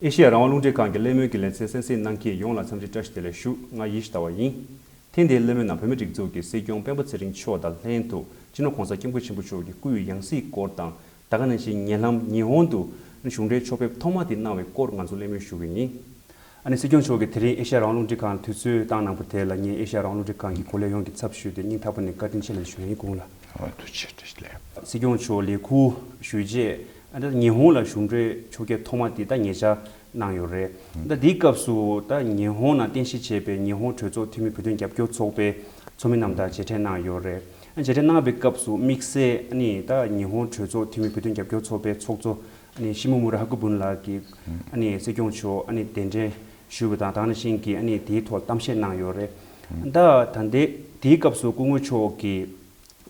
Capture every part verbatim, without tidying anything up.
ཨེ་ཤེ་ཡ་རང་དབང་རླུང་འཕྲིན་ཁང་གི་གླེང་མོལ་གྱི་ལེ་ཚན་གསན་གཟིགས་གནང་མཁན་ཡོངས་ལ་འཚམས་འདྲི་བཀྲ་ཤིས་བདེ་ལེགས་ཞུ། ང་ཡེ་ཤེས་ཟླ་བ་ཡིན། ཐེངས་འདིའི་གླེང་མོལ་ནང་བོད་མིའི་སྒྲིག་འཛུགས་ཀྱི་སྲིད་སྐྱོང་སྤེན་པ་ཚེ་རིང་མཆོག་དང་ལྷན་དུ་སྤྱི་ནོར་༸གོང་ས་༸སྐྱབས་མགོན་ཆེན་པོ་མཆོག་གི་སྐུའི་ཡང་སྲིད་སྐོར་དང་། ད་ག་ནང་བཞིན་ཉེ་ལམ་ཉི་ཧོང་དུ་གཞུང་འབྲེལ་ཕྱོགས་ཕེབས་ཐོག་མ་དེ་གནང་བའི་སྐོར་ང་ཚོ་གླེང་མོལ་ཞུ་གི་ཡིན། ཨ་ནི་སྲིད་སྐྱོང་མཆོག་གིས་དེ་རིང་ཨེ་ཤེ་ཡ་རང་དབང་རླུང་འཕྲིན་ཁང་ལ་དུས་ཚོད་བཏང་གནང་པ་དེ་ལ་ངས་ཨེ་ཤེ་ཡ་རང་དབང་རླུང་འཕྲིན་ཁང་གི་འགོ་ལས་ཡོངས་ཀྱི་ཚབ་ཞུས་ཏེ་སྙིང་ཐག་པ་ནས་བཀའ་དྲིན་ཆེ་ལབ་ཞུ་ཡ་ཡིན། དགོངས་ལ། ཨ། ཐུགས་རྗེ་ཆེ། བཀྲ་ཤིས་བདེ་ལེགས། སྲིད་སྐྱོང་མཆོག་ལས་ཁུར་ཞུས་རྗེས་ཨ་ནི་ཉི་ཧོང་ལ་གཞུང་འབྲེལ་ཕྱོགས་ཕེབས་ཐོག་མ་དེ་ད་ཉེ་ཆར་གནང་ཡོད་རེད། ད་དེའི་སྐབས་སུ་ད་ཉི་ཧོང་ནང་རྟེན་གཞི་བྱས་པའི་ཉི་ཧོང་གྲོས་ཚོགས་འཐུས་མི་བོད་དོན་རྒྱབ་སྐྱོར་ཚོགས་པའི་ཚོགས་མི་རྣམས་དང་མཇལ་འཕྲད་གནང་ཡོད་རེད། མཇལ་འཕྲད་གནང་བའི་སྐབས་སུ་དམིགས་བསལ་ཨ་ནི་ད་ཉི་ཧོང་གྲོས་ཚོགས་འཐུས་མི་བོད་དོན་རྒྱབ་སྐྱོར་ཚོགས་པའི་ཚོགས་གཙོ་ཨ་ནི་ཤི་མོ་མུ་ར་ཧ་ཀུ་བུན་ལགས་ཀྱིས་ཨ་ནི་སྲིད་སྐྱོང་མཆོག་ཨ་ནི་གདན་འདྲེན་ཞུས་པ་དང་། ད་ག་ནང་བཞིན་གྱི་ཨ་ནི་དེའི་ཐོག་གཏམ་བཤད་གནང་ཡོད་རེད། ད་ད་ལྟའི་དེའི་སྐབས་སུ་སྐུ་ངོ་མཆོག་གིས་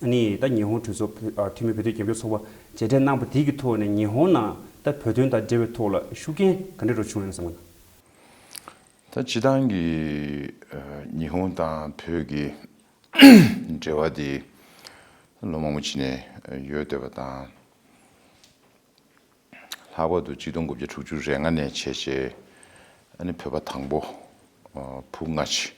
ཨ་ནི་ད་ཉི་ཧོང་གྲོས་ཚོགས་བོད་ཨ་འཐུས་མི་བོད་དོན་རྒྱབ་སྐྱོར་ཚོགས་པ་མཇལ་འཕྲད་གནང་པ་དེ་གི་ཐོག་ནས་ཉི་ཧོང་ནང་ད་བོད་དོན་དང་འབྲེལ་བའི་ཐོག་ལ་ཤུགས་རྐྱེན་ག་འདྲ་རུ་བྱུང་ཡོད་ན་བསམ་གི་འདུག་ད་སྤྱིར་བཏང་གི་ཨ་ཉི་ཧོང་དང་བོད་ཀྱི་འབྲེལ་བ་དེ་ལོ་མང་པོ་ཅིག་ནས་ཡོད་བསྡད་པ་དང་། ལྷག་པར་དུ་གཅིག་སྟོང་དགུ་བརྒྱ་དྲུག་ཅུ་རེ་ལྔ་ནས་བྱས་རྗེས་ཨ་ནི་བོད་པ་དང་པོ་ཨ་བུ་ལྔ་ཅིག་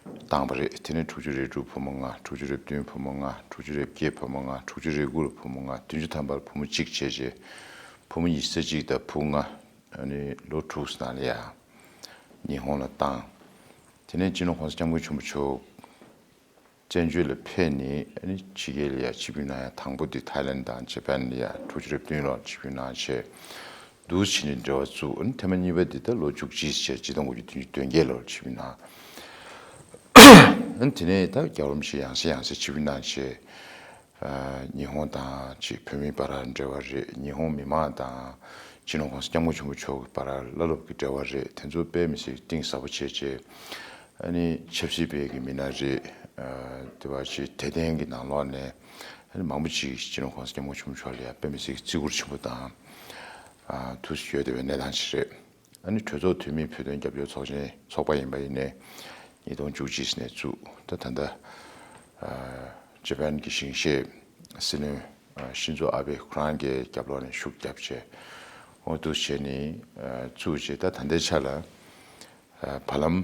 བཏང་པ་རེད། དེ་ནས་དྲུག་ཅུ་རེ་དྲུག་བུ་མོ་ལྔ། དྲུག་ཅུ་རེ་བདུན་བུ་མོ་ལྔ། དྲུག་ཅུ་རེ་བརྒྱད་བུ་མོ་ལྔ། དྲུག་ཅུ་རེ་དགུ་ལ་བུ་མོ་ལྔ། བདུན་ཅུ་ཐམ་པར་བུ་མོ་གཅིག་བྱས་རྗེས་བུ་མོ་ཉི་ཤུ་རྩ་གཅིག་དང་བུ་ལྔ། ཨ་ནི་ལོ་དྲུག་ནང་ལ་ཡ་ཉི་ཧོང་ལ་བཏང་། དེ་ནས་སྤྱི་ནོར་༸གོང་ས་༸སྐྱབས་མགོན་ཆེན་པོ་མཆོག་བཙན་བྱོལ་ལ་ཕེབས་ནས་ཨ་ནི་ཕྱི་རྒྱལ་ལ་ཡ་ཆིབས་བསྒྱུར་གནང་ཡ་དང་པོ་དེ་ཐའི་ལེན་དང་ཇ་པན་ལ་ཡ་དྲུག་ཅུ་རེ་བདུན་ལོར་ཆིབས་བསྒྱུར་གནང་བྱས། འདུག་བྱས་ནས་འབྲེལ་བ་བཙུགས། ཨ་ནི་ཐེངས་མ་གཉིས་པ་དེ་ད་ལོ་བཅུ་གཅིག་བྱས་གཅིག་སྟོང་དགུ་བརྒྱ་བདུན་ཅུ་དོན་བརྒྱད་ལོར་ཆིབས་བསྒྱུར་གནང་། ཨ་ནི་དེ་ནས་ད་རྒྱལ་བ་རིན་པོ་ཆེ་ཡང་སེ་ཡང་སེ་ཆིབས་བསྒྱུར་གནང་བྱས། ཨ་ཉི་ཧོང་དང་ཅིག་བོད་མིའི་བར་འབྲེལ་བ་རེད། ཉི་ཧོང་མི་མང་དང་སྤྱི་ནོར་༸གོང་ས་༸སྐྱབས་མགོན་ཆེན་པོ་མཆོག་གི་བར་བླ་སློབ་ཀྱི་འབྲེལ་བ་རེད། དེ་ཚོ་དཔེ་མི་སྲིད་གཏིང་ཟབ་པོ་བྱས་རྗེས་ཨ་ནི་ཆབ་སྲིད་པའི་གི་མི་སྣ་རེད། ཨ་དེ་བ་ཅིག་དད་ལྡན་གྱི་ནང་ལོགས་ནས་ཨ་ནི་མང་པོ་ཅིག་སྤྱི་ནོར་༸གོང་ས་༸སྐྱབས་མགོན་ཆེན་པོ་མཆོག་ལ་ཡ་དཔེ་མི་སྲིད་ཀྱི་བརྩི་བཀུར་ཆེན་པོ་དང་ཨ་ཐུགས་སུ་ཡོད་བསྡད་པའི་གནས་སྟངས་ཤིག་རེད། ཨ་ནི་གྲོས་ཚོགས་འཐུས་མི་བོད་དོན་རྒྱབ་སྐྱོར་ཚོགས་ཆེན་ཚོགས་པ་ཡིན་པ་ཡིན་ནའི་ཉིས་སྟོང་བཅུ་གཅིག་ནས་བཙུགས། ད་ད་ལྟ་ཨ་ཇ་པན་གྱི་ཞིང་གཤེགས་སྲིད་བློན་ཨ་ཤིན་ཛོ་ཨ་བྷེ་ཁོ་རང་གི་རྒྱབ་ལོགས་ནས་ཤུགས་བརྒྱབ་བྱས། འོ་འདུག་བྱས་ནས་ཨ་བཙུགས་བྱས། ད་ད་ལྟའི་ཆ་ལ་ཨ་བར་ལམ་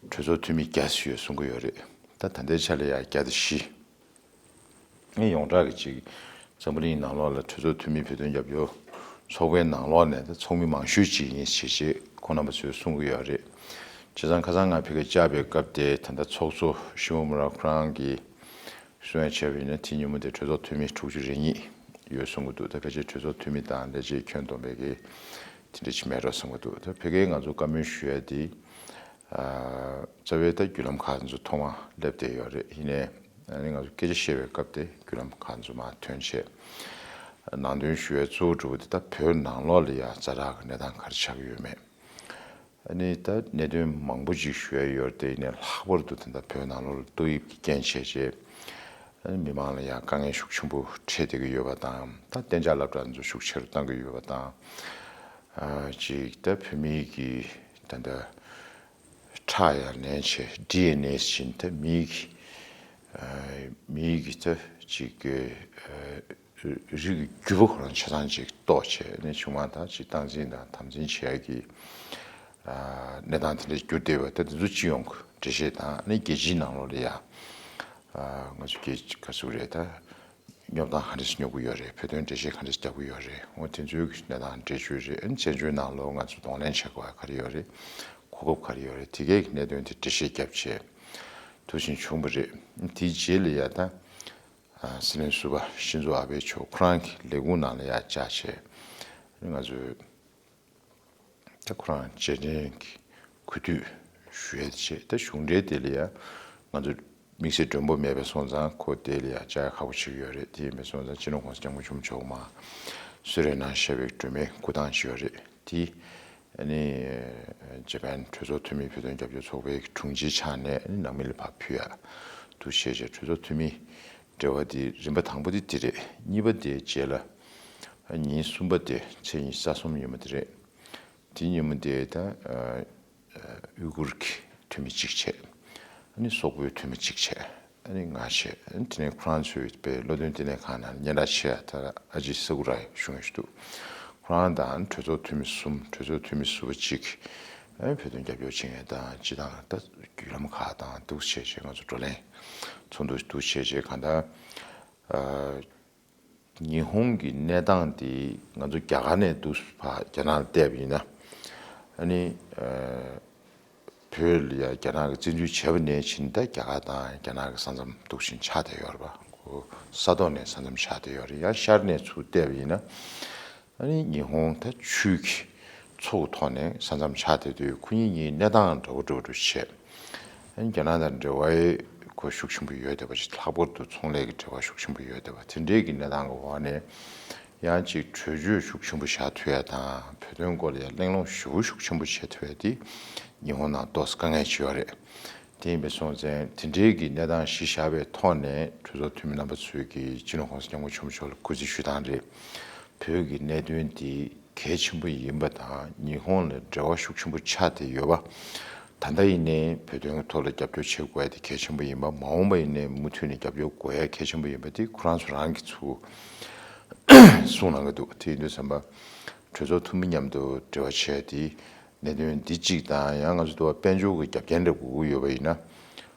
གྲོས་ཚོགས་འཐུས་མི་བརྒྱ་ཙམ་ཡོད་གསུང་གི་ཡོད་རེད། ད་ད་ལྟའི་ཆ་ལ་ཡ་བརྒྱ་དང་བཞི། ངས་ཡོངས་གྲགས་ཀྱི་ཅིག་འཛམ་བུ་གླིང་ནང་ལོགས་ལ་གྲོས་ཚོགས་འཐུས་མི་བོད་དོན་རྒྱབ་སྐྱོར་ཚོགས་པའི་ནང་ལོགས་ནས་ད་ཚོགས་མི་མང་ཤོས་ཅིག་ཡིན་ཞེས་བྱས་ཁོང་རྣམ་པ་ཚོས་གསུང་གི་ཡོད་རེད། བྱས་ཙང་ཁ་སང་ང་ཕ་གིར་བཅར་བའི་སྐབས་དེ་ད་ལྟ་ཚོགས་གཙོ་ཤི་མོ་མུ་ར་ཁོ་རང་གིས་གསུང་ཡ་བྱས་པ་ཡིན་ན་དེ་ཉིན་མོ་དེ་གྲོས་ཚོགས་འཐུས་མི་དྲུག་ཅུ་རེ་གཉིས་ཡོད་གསུང་གི་འདུག་ད་ཕལ་ཆེར་གྲོས་ཚོགས་འཐུས་མི་དང་ལས་བྱེད་ཁྱོན་བསྡོམས་པའི་གི་དེ་འདྲ་ཅིག་མེད་འགྲོ་བསམ་གི་འདུག་ད་ཕ་གིར་ང་ཚོ་བཀའ་མོལ་ཞུ་ཡ་དེ་ཨ་རྩ་བའི་ད་བརྒྱུད་ལམ་ཁག་ཚོ་ཐོག་མ་སླེབས་བསྡད་ཡོད་རེད། ཡིན་ནའི། ཨ་ནི་ང་ཚོ་སྐད་ཆ་བཤད་པའི་སྐབས་དེ་བརྒྱུད་ལམ་ཁག་ཚོ་མར་ཐོན་བྱས། ནང་དོན་ཞུ་བའི་གཙོ་བོ་གྲུབ་པ་དེ་ད་བོད་ནང་ལོགས་ལ་ཡ་ཛ་དྲག་གི་གནས་སྟངས་ག་རེ་ཆགས་ཀྱི་ཡོད་མེད། ཨ་ནི་ད་གནད་དོན་མང་པོ་ཅིག་ཞུ་ཡ་ཡོད་རེད་དེ། ཡིན་ནའི་ལྷག་པར་དུ་ད་ལྟ་བོད་ནང་ལོགས་ལ་ཏོག་དབྱིབས་ཀྱི་རྐྱེན་བྱས་རྗེས་ཨ་ནི་མི་མང་ལ་ཡ་དཀའ་ངལ་ཤུགས་ཆེན་པོ་འཕྲད་བསྡད་ཀྱི་ཡོད་པ་དང་། ད་གཏན་འཇགས་སློབ་གྲྭ་ཚོ་ཤུགས་ཆེ་རུ་གཏང་གི་ཡོད་པ་དང་། ཨ་ཅིག་ད་བོད་མིའི་གི་ད་ལྟ་ཁྲག་ཡང་ལེན་བྱས། ཌི་ཨེན་ཨེ་བཞིན་ད་མིའི་གི་ཨ་མིའི་གི་ད་ཅིག་གི་ཨ་རིགས་ཀྱི་རྒྱུད་པ་ཁོ་རང་ཆ་ཚང་ཅིག་རྟོགས་བྱས་ནས་ཆུང་མ་ད་ཅིག་སྟངས་འཛིན་དང་དམ་འཛིན་བྱེད་ཡ་གི་ཨ་གནས་སྟངས་དེ་འདྲ་གྱུར་བསྡད་པ། ད་དེ་ཚོ་སྤྱི་ཡོངས་ཀྱི་འགྲེལ་བཤད་དང་། ཨ་ནི་རྒྱལ་སྤྱིའི་ནང་ལོགས་ལ་ཡ་ཨ་ང་ཚོ་རྒྱལ་ག་ཚོད་རེད་ད། སྙོབ་སྟངས་ག་འདྲ་ཞིག་སྙོབ་ཀྱི་ཡོད་རེད། བོད་དོན་འགྲེལ་བཤད་ག་འདྲ་ཞིག་རྒྱག་གི་ཡོད་རེད། འོ་དེ་ཚོའི་གནས་སྟངས་འགྲེལ་བརྗོད་རེད། ཨ་ནི་བཙན་བྱོལ་ནང་ལོགས་ང་ཚོ་གདོང་ལེན་བྱེད་དགོས་པ་ག་རེ་ཡོད་རེད། གོ་སྐབས་ག་རེ་ཡོད་རེད། དེ་གའི་གནད་དོན་དེ་འགྲེལ་བཤད་བརྒྱབ་བྱས་འདུག་བཞིན་བྱུང་བ་རེད། དེའི་རྗེས་ལ་ཡ་ད་ཨ་སྲིད་བློན་ཟུར་པ་ཤིན་ཛོ་ཨ་བྷེ་མཆོག་ཁོ་རང་གི་ལས་ཁུངས་ནང་ལ་ཡ་བཅར་བྱས། ཨ་ནི་ང་ཚོས། ད་ཁོ་རང་རྗེས་དྲན་གྱི་གུས་འདུད་ཞུ་ཡས་བྱས། ད་གཞུང་འབྲེལ་དེ་ལ་ཡ་ང་ཚོ་དམིགས་བསལ་མགྲོན་པོ་མེད་པ་སོང་ཙང་ཁོ་དེ་ལ་ཡ་བཅར་ཡ་ཁག་པོ་ཆགས་ཀྱི་ཡོད་རེད། དེ་ཡིན་པ་སོང་ཙང་སྤྱི་ནོར་༸གོང་ས་༸སྐྱབས་མགོན་ཆེན་པོ་མཆོག་མར་གསོལ་རས་གནང་བཞག་པའི་སྒྲོན་མེ་སྐུ་ཐང་ཅིག་ཡོད་རེད། དེ་ཨ་ནི་ཇ་པན་གྲོས་ཚོགས་འཐུས་མི་བོད་དོན་རྒྱབ་སྐྱོར་ཚོགས་པའི་དྲུང་ཆེའི་ཕྱག་ནས་ཨ་ནི་ནང་མི་ལ་ཕར་ཕུལ་ཡ་འདུག་བྱས་བྱས། གྲོས་ཚོགས་འཐུས་མི་འབྲེལ་བ་དེ་རིམ་པ་དང་པོ་དེ་དེ་རེད། གཉིས་པ་དེའི་རྗེས་ལ་ཉིན་གསུམ་པ་དེ་ཚེས་ཉི་ཤུ་རྩ་གསུམ་ཉིན་མོ་དེ་རེད། དེ་ཉིན་མོ་དེ་ད་ཨ་ཨ་ཡུ་གུར་གྱི་འཐུས་མི་གཅིག་བྱས། ཨ་ནི་སོག་པོའི་འཐུས་མི་གཅིག་བྱས། ཨ་ནི་ང་བྱས། ཨ་ནི་དེ་ནས་ཁོ་རང་ཚོའི་པའི་བློ་འདོན་ལྟེ་གནས་ཁང་ནང་སྙན་གྲགས་ཆེ་བ་ད་ཨ་ཇི་ས་ཀུ་ར་གཞུང་ཞིག་འདུག་ཁོ་རང་དང་གྲོས་ཚོགས་འཐུས་མི་གསུམ། གྲོས་ཚོགས་འཐུས་མི་ཟུར་པ་གཅིག་ཨ་ནི་བོད་དོན་རྒྱབ་སྐྱོར་བྱེད་མཁན་དང་། སྤྱི་བཏང་ད་བརྒྱུད་ལམ་ཁག་དང་འདུག་བྱས་བྱས་ང་ཚོ་བགྲོ་གླེང་ཚོགས་འདུ་འདུག་བྱས་བྱས། གང་ལྟར་ཨ་ཉི་ཧོང་གི་གནས་སྟངས་དེ་ང་ཚོ་རྒྱ་གར་ནས་འདུག་ཕར་རྒྱ་ནག་ལ་བལྟས་པ་ཡིན་ན། ཨ་ནི་ཨ་བོད་ལ་ཡ་རྒྱ་ནག་གིས་བཙན་འཛུལ་བྱས་པ་ནས་བྱས་ད་རྒྱ་གར་དང་རྒྱ་ནག་གི་ས་མཚམས་འདུག་བཞིན་ཆགས་བསྡད་ཡོད་རེད་པ། ཁོ་ས་ཐོག་ནས་ས་མཚམས་ཆགས་བསྡད་ཡོད་རེད། ཡང་ཤར་ནས་ཚུར་བལྟས་པ་ཡིན་ན། ཨ་ནི་ཉི་ཧོང་ད་ཆུ་གི་མཚོ་གི་ཐོག་ནས་ས་མཚམས་ཆགས་བསྡད་དུས། ཁོ་གཉིས་གཉིས་གནས་སྟངས་འདྲ་བོ་འདྲ་བོ་འདྲ་བོ་བྱས། ཨ་ནི་རྒྱ་ནག་དང་འབྲེལ་བ་ཁོ་ཤུགས་ཆེན་པོ་ཡོད་བསྡད་པ་ཞིག། ལྷག་པར་དུ་ཚོང་ལས་ཀྱི་འབྲེལ་བ་ཤུགས་ཆེན་པོ་ཡོད་བསྡད་པ་དེ་འདྲའི་གི་གནས་སྟངས་ཀྱི་འོག་ནས། ཡང་ཅིག་གྲོས་ཆོད་ཤུགས་ཆེན་པོ་བཞག་ཐུབ་ཡ་དང་། བོད་དོན་སྐོར་ལ་ཡ་གླེང་སློང་ཞེ་པོ་ཤུགས་ཆེན་པོ་བྱེད་ཐུབ་ཡ་དེ་ཉི་ཧོང་ནང་ཏོག་ཙམ་དཀའ་ངལ་ཅིག་ཡོད་རེད། དེ་ཡིན་པ་སོང་ཙང་དེ་འདྲའི་གི་གནས་སྟངས་གཞི་བཞག་པའི་ཐོག་ནས་གྲོས་ཚོགས་འཐུས་མི་རྣམ་པ་ཚོས་ཀྱིས་སྤྱི་ནོར་༸གོང་ས་༸སྐྱབས་མགོན་ཆེན་པོ་མཆོག་ལ་སྐུ་རྩེད་ཞུ་སྟངས་རེད། བོད་ཀྱི་གནད་དོན་འདི་གལ་ཆེན་པོ་ཡིན་པ་དང་། ཉི་ཧོང་ལ་འབྲེལ་བ་ཤུགས་ཆེན་པོ་ཆགས་བསྡད་ཡོད་པ། ད་ལྟ་ཡིན་ནའི་བོད་དོན་གྱི་ཐོག་ལ་རྒྱབ་སྐྱོར་བྱེད་དགོས་ཡ་དེ་གལ་ཆེན་པོ་ཡིན་པ། མ་འོངས་པ་ཡིན་ནའི་མུ་མཐུད་ནས་རྒྱབ་སྐྱོར་དགོས་ཡ་གལ་ཆེན་པོ་ཡིན་པ་དེ་ཁོ་རང་ཚོ་རང་གིས་ཚུར་གསུངས་གནང་གི་འདུག་དེ་ཡིན་དུས་ཙམ་པ་གྲོས་ཚོགས་འཐུས་མི་མཉམ་དུ་འབྲེལ་བ་བྱས་ཏེ། གནད་དོན་འདི་གཅིག་དང་། ཡང་ང་ཚོ་འདི་བ་དཔལ་འབྱོར་གྱི་རྒྱབ་རྐྱེན་འདྲ་དགོས་ཀྱི་ཡོད་པ་ཡིན་ན།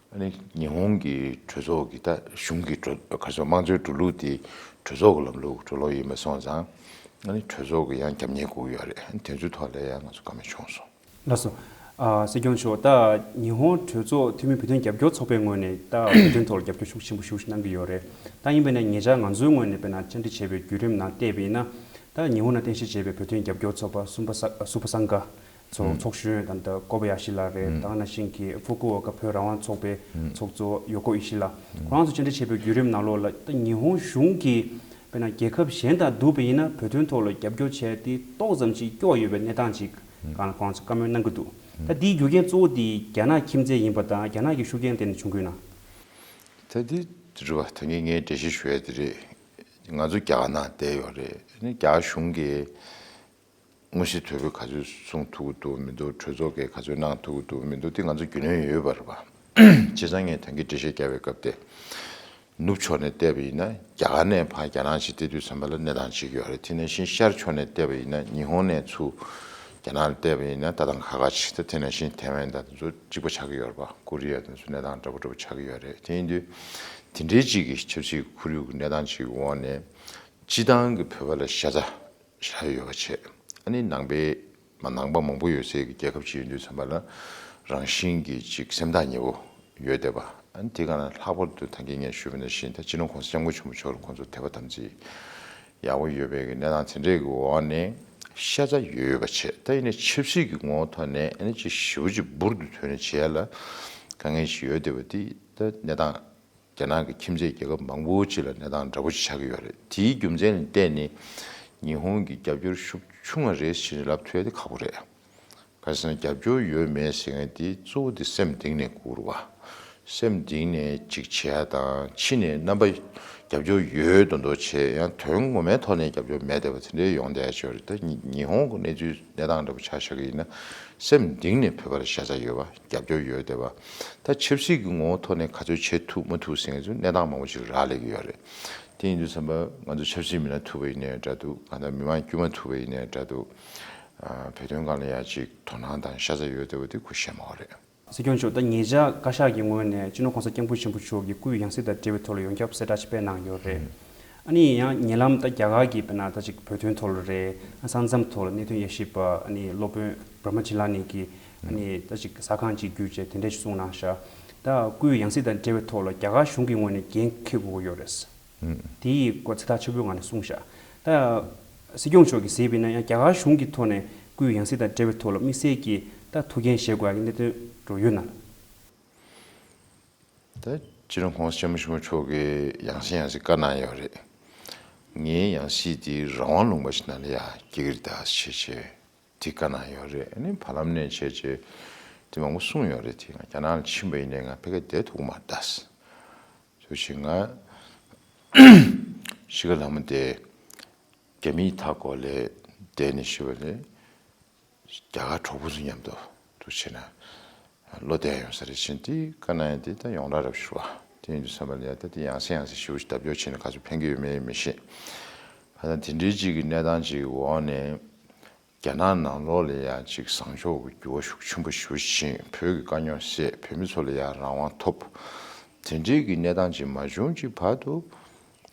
ཨ་ནི་ཉི་ཧོང་གི་གྲོས་ཚོགས་ཀྱི་ད་གཞུང་གི་འགྲོ་ག་ཚོད་དམངས་གཙོའི་འགྲོ་ལུགས་དེ་གྲོས་ཚོགས་ཀྱི་ལམ་ལུགས་འགྲོ་ལུགས་ཡིན་པ་སོང་ཙང་། ཨ་ནི་གྲོས་ཚོགས་ཀྱི་ཡང་རྒྱབ་གཉེར་དགོས་ཀྱི་ཡོད་རེད། ཨ་ནི་དེ་ཚོའི་ཐོག་ལ་ཡང་ང་ཚོ་བཀའ་མོལ་བྱུང་སོང་། ལགས་སོ། ཨ་སྲིད་སྐྱོང་མཆོག་ད་ཉི་ཧོང་གྲོས་ཚོགས་འཐུས་མི་བོད་དོན་རྒྱབ་སྐྱོར་ཚོགས་པའི་ངོས་ནས་ད་བོད་དོན་ཐོག་ལ་རྒྱབ་སྐྱོར་ཤུགས་ཆེན་པོ་ཞེ་པོ་ཞིག་གནང་གི་ཡོད་རེད། ད་ཡིན་པས་ན་ཉེ་ཆར་ང་ཚོའི་ངོས་ནས་དཔེར་ན་བཅར་འདྲི་བྱས་པའི་བརྒྱུད་རིམ་ནང་བལྟས་པ་ཡིན་ན། ད་ཉི་ཧོང་ནང་རྟེན་གཞི་བྱས་པའི་བོད་དོན་རྒྱབ་སྐྱོར་ཚོགས་པ་སུ་པ་ས་སུ་པ་སངྒ་ཚོགས་ཚོགས་གཞོན་དང་། ད་ཀོ་བ་ཡ་ཤི་ལགས་རེད། ད་ག་ནང་བཞིན་གྱི་ཧྥུ་ཀུ་ཨོ་ཀ་བོད་རང་དབང་ཚོགས་པའི་ཚོགས་གཙོ་ཡོ་ཀོ་ཨི་ཤི་ལགས། ཁོ་རང་ཚོ་བཅར་འདྲི་བྱས་པའི་བརྒྱུད་རིམ་ནང་ལོགས་ལ། ད་ཉི་ཧོང་གཞུང་གིས་དཔེར་ན་རྒྱལ་ཁབ་གཞན་དང་བསྡུར་བ་ཡིན་ན་བོད་དོན་ཐོག་ལ་རྒྱབ་སྐྱོར་བྱས་ཏེ་ཏོག་ཙམ་ཅིག་སྐྱོ་ཡོད་པའི་གནས་སྟངས་ཅིག་སྒང་ལ་ཁོ་རང་ཚོ་བཀའ་མོལ་གནང་གི་འདུག་ད་འདིའི་རྒྱུ་རྐྱེན་གཙོ་བོ་དེ་རྒྱ་ནག་ཁྱིམ་མཚེས་ཡིན་པ་དང་། རྒྱ་ནག་གི་ཤུགས་རྐྱེན་བརྟེན་ནས་བྱུང་གི་ཡོད་ན། ད་འདི་རེད་པ། ད་ངས་ངས་འགྲེལ་བཤད་ཞུ་ཡ་དེ་རེད། ང་ཚོ་རྒྱ་གར་ནང་བསྡད་ཡོད་རེད། ཨ་ནི་རྒྱ་གར་གཞུང་གིས་དངོས་གཞི་དོད་པོས་ག་ཚོད་གསུང་ཐུབ་ཀྱི་འདུག་མི་འདུག་གྲོས་ཚོགས་ཀྱིས་ག་ཚོད་གནང་ཐུབ་ཀྱི་འདུག་མི་འདུག་དེ་ང་ཚོ་རྒྱུས་ལོན་ཡོད་པ་རེད་པ། བྱས་ཙང་ངས་ད་གིན་འགྲེལ་བཤད་བརྒྱབ་པའི་སྐབས་དེ། ནུབ་ཕྱོགས་ནས་བལྟས་པ་ཡིན་ན་རྒྱ་གར་ནས་ཕར་རྒྱ་ནག་ཅིག་བལྟས་དུས་ཙམ་པ་ལ་གནས་སྟངས་གཅིག་ཡོད་རེད། དེ་ནང་བཞིན་ཤར་ཕྱོགས་ནས་བལྟས་པ་ཡིན་ན། ཉི་ཧོང་ནས་ཚུར་རྒྱ་ནག་ལ་བལྟས་པ་ཡིན་ན་ད་དང་ཁ་ཁ་ཅིག་ད་དེ་ནང་བཞིན་ཐའེ་ཝན་དང་དེ་ཚོ་གཅིག་པ་ཆགས་ཀྱི་ཡོད་རེད་པ། ཀོ་རི་ཡ་དེ་ཚོ་གནས་སྟངས་འདྲ་པོ་འདྲ་པོ་ཆགས་ཀྱི་ཡོད་རེད། དེ་ཡིན་དུས་དེ་འདྲའི་ཅིག་གི་ཆབ་སྲིད་ཁོར་ཡུག་གི་གནས་སྟངས་ཅིག་གི་འོག་ནས་སྤྱི་བཏང་གི་བོད་པ་ལ་ཤ་ཚ་ཞེ་དྲག་ཡོད་པ་བྱས། ཨ་ནི་ནང་པའི་མ་ནང་པ་མང་པོ་ཡོད་སའི་གི་རྒྱལ་ཁབ་ཅིག་ཡིན་དུས་ཙམ་པ་ལ་རང་བཞིན་གྱིས་ཅིག་སེམས་ཐག་ཉེ་པོ་ཡོད་བསྡད་པ། ཨ་ནི་དེ་ག་ན་ལྷག་པར་དུ་ད་གིན་ངས་ཞུས་པ་ནང་བཞིན་ད་སྤྱི་ནོར་༸གོང་ས་༸སྐྱབས་མགོན་ཆེན་པོ་མཆོག་ལ་ཁོང་ཚོ་དད་པ་དམ་ཚིག་ཡག་པོ་ཡོད་པའི་གི་གནས་སྟངས་དེ་འདྲའི་གི་འོག་ནས་ཤ་ཚ་ཡོད་ཡོད་པ་བྱས། ད་ཡིན་ནའི་ཆབ་སྲིད་ཀྱི་ངོ་བོ་ཐོག་ནས་ཨ་ནི་ཅིག་ཞེ་པོ་ཅིག་འབུར་དུ་ཐོན་ནས་བྱེད་ཡ་ལ་དཀའ་ངལ་ཞིག་ཡོད་བསྡད་པ་དེ་ད་གནས་སྟངས། རྒྱ་ནག་གི་ཁྱིམ་མཚེས་རྒྱལ་ཁབ་མང་པོ་ཅིག་ལ་གནས་སྟངས་འདྲ་པོ་ཅིག་ཆགས་ཀྱི་ཡོད་རེད། དེའི་རྒྱུ་མཚན་ལ་བརྟེན་ནས་ཉི་ཧོང་གི་རྒྱབ་སྐྱོར་ཤུགས་ཆུང་བ་རེད་ཟེར་ནས་ལབ་ཐུབ་ཡ་དེ་ཁག་པོ་རེད། ག་རེ་ཟེར་ན་རྒྱབ་སྐྱོར་ཡོད་མེད་ཟེར་མཁན་དེ་གཙོ་བོ་དེ་སེམས་གཏིང་ནས་འགུག་རུ་བ། སེམས་གཏིང་ནས་ཅིག་བྱེད་ཡ་དང་། ཕྱི་ནས་རྣམ་པ་རྒྱབ་སྐྱོར་ཡོད་མདོག་མདོག་བྱས་ཡང་དོན་ངོ་མའི་ཐོག་ནས་རྒྱབ་སྐྱོར་མེད་བསྡད་པ་དེ་འདྲའི་ཡོང་བསྡད་ཡ་ཅིག་ཡོད་རེད། ད་ཉི་ཧོང་གི་གནས་ཚུལ་གནས་སྟངས་འདྲ་པོ་ཆ་བཞག་གི་ཡིན་ན་སེམས་གཏིང་ནས་བོད་པར་ཤ་ཚ་ཡོད་པ། རྒྱབ་སྐྱོར་ཡོད་བསྡད་པ། ད་ཆབ་སྲིད་ཀྱི་ངོ་བོ་ཐོག་ནས་ག་ཚོད་བྱེད་ཐུབ་མ་ཐུབ་ཟེར་མཁན་ཚོ་གནས་སྟངས་མང་པོ་ཅིག་རག་ལས་ཀྱི་ཡོད་རེད། དེ་ཡིན་དུས་ཙམ་པ་ང་ཚོ་ཆབ་སྲིད་མི་སྣ་ཐུབ་པ་ཡིན་ནའི་འདྲ་འདུག་གང་ལྟར་མི་མང་དཀྱུས་མ་ཐུབ་པ་ཡིན་ནའི་འདྲ་འདུག་ཨ་བོད་དོན་སྒང་ལ་ཡ་ཅིག་དོ་སྣང་དང་ཤ་ཚ་ཡོད་བསྡད་པ་དེ་ཁོ་ཤེས་མ་བ་རེད། སྲིད་སྐྱོང་མཆོག་ད་ཉེ་ཆར་བཀའ་ཤག་གི་ངོས་ནས་སྤྱི་ནོར་གོང་ས་སྐྱབས་མགོན་ཆེན་པོ་མཆོག་གི་སྐུའི་ཡང་སྲིད་དང་འབྲེལ་བའི་ཐོག་ལ་ཡོངས་ཁྱབ་གསལ་བསྒྲགས་ཅིག་སྤེལ་གནང་ཡོད་རེད། ཨ་ནི་ཡང་ཉེ་ལམ་ད་རྒྱ་གར་གྱི་དཔེར་ན་ད་ཅིག་བོད་དོན་ཐོག་ལ་རེད། ས་མཚམས་ཐོག་ལ་གནད་དོན་དབྱེ་ཞིབ་པ་ཨ་ནི་སློབ་དཔོན་བྷྲ་མ་ཇི་ལ་ནི་གིས་ཨ་ནི་ད་ཅིག་ཟ་ཁང་ཅིག་བརྒྱུད་བྱས་དེ་འདྲས་ཤིག་གསུངས་གནང་ཤག་ད་སྐུའི་ཡང་སྲིད་དང་འབྲེལ་བའི་ཐོག་ལ་རྒྱ་གར་གཞུང་གི་ངོས་ནས་འགན་འཁྱེར་དགོས་ཀྱི་ཡོད་རེད། དེའི་སྐོར་ཚིག་ཐག་ཆོད་པོའི་ངང་ནས་གསུངས་ཤག་ད་སྲིད་སྐྱོང་མཆོག་གིས་གཟིགས་པ་ཡིན་ན་ཡང་རྒྱ་གར་གཞུང་གི་ཐོག་ནས་སྐུའི་ཡང་སྲིད་དང་འབྲེལ་བའི་ཐོག་ལ་དམིགས་བསལ་གྱིས་ད་ཐུགས་འགན་བཞེས་དགོས་ཡ་གི་གནད་དོན་འགྲོ་ཡོད་ན། ད་སྤྱི་ནོར་༸གོང་ས་༸སྐྱབས་མགོན་ཆེན་པོ་མཆོག་གིས་ཡང་སེ་ཡང་སེ་བཀའ་གནང་ཡོད་རེད། ངའི་ཡང་སྲིད་འདི་རང་དབང་ལུང་པ་ཞིག་ནང་ལ་ཡ་སྐྱེལ་གྱི་རེད་ད་ཞེས་བྱས་དེ་བཀའ་གནང་ཡོད་རེད། ཨ་ནི་བར་ལམ་ནས་བྱས་བྱས་དེ་མང་པོ་གསུངས་ཡོད་རེད། དེ་ང་རྒྱ་ནག་ལ་ཕྱིན་པ་ཡིན་ནའི་ང་ཕ་གིར་བསྡད་ཐུབ་ཀྱི་མ་རེད་ད། ཞུ་ཞིག་ང་ཤི་ཁ་ལ་མོ་དེ་རྒྱ་མིའི་མཐའ་འཁོར་ལ་བསྡད་ནས་ཞུ་བ་ལས། རྒྱ་གར་གྲོགས་པོ་ཚོ་མཉམ་དུ་འདུག་བྱས་ན་བློ་བདེ་ཡོང་ས་རེད་ཟེར་དེ་བཀའ་གནང་ཡ་དེ་ད་ཡོངས་གྲགས་རབ་ཞུ་བ་དེ་ཡིན་དུས་ཙམ་པ་ལ་ཡ་ད་དེ་ཡང་སེ་ཡང་སེ་ཞེ་པོ་ཞིག་ལྡབ་འགྱུར་བྱས་ནས་ག་ཚོད་ཕན་གྱི་ཡོད་མེད་མི་ཤེས། ད་ལྟ་དེ་འདྲའི་ཅིག་གི་གནས་སྟངས་ཅིག་གི་འོག་ནས་ རྒྱ་ནག་ནང་ལོགས་ལ་ཡང་ཅིག་བཟང་ཕྱོགས་ཀྱི་འགྱུར་བ་ཤུགས་ཆེན་པོ་ཞིག་ཕྱིན། བོད་ཀྱི་དཀའ་རྙོག་སེལ། བོད་མི་ཚོ་ལ་ཡང་རང་དབང་ཐོབ། དེ་འདྲའི་གི་གནས་སྟངས་ཅིག་མ་བྱུང་ཅིག་བར་དུ།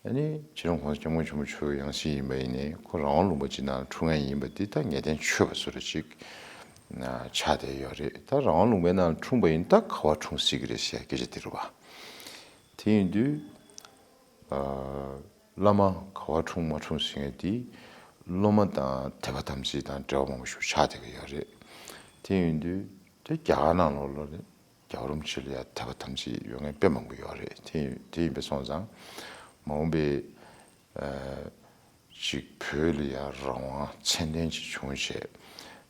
ཨ་ནི་སྤྱི་ནོར་༸གོང་ས་༸སྐྱབས་མགོན་ཆེན་པོ་མཆོག་གི་ཡང་སྲིད་ཡིན་པ་ཡིན་ནའི་ཁོ་རང་དབང་ལུང་པ་ཅིག་ནང་འཁྲུངས་ཡ་ཡིན་པ་འདི་ད་ངེས་གཏན་ཆོད་པ་བཟོ་འདྲ་ཅིག་ཆགས་བསྡད་ཡོད་རེད། ད་རང་དབང་ལུང་པའི་ནང་འཁྲུངས་པ་ཡིན་ད་ག་བ་འཁྲུངས་སྲིད་ཀྱི་རེད་ཟེར་ཡ་སྐད་ཆ་འདི་རེད་བ། དེ་ཡིན་དུས། ཨ། བླ་མ་ག་བ་འཁྲུངས་མ་འཁྲུངས་ཟེར་མཁན་དེ་སློབ་མ་དང་དད་པ་དམ་ཚིག་དང་འབྲེལ་བ་མང་པོ་ཞིག་ཆགས་བསྡད་ཀྱི་ཡོད་རེད། དེ་ཡིན་དུས་དེ་རྒྱ་གར་ནང་ལོགས་ལ་རྒྱལ་བ་རིན་པོ་ཆེ་ལ་ཡང་དད་པ་དམ་ཚིག་ཡོད་མཁན་དཔེ་མང་པོ་ཡོད་རེད། དེ་དེ་ཡིན་པ་སོང་ཙང་མ་འོངས་པའི་ཨ། ཅིག་བོད་ལ་ཡང་རང་དབང་ཚད་ལྡན་ཅིག་བྱུང་བྱས།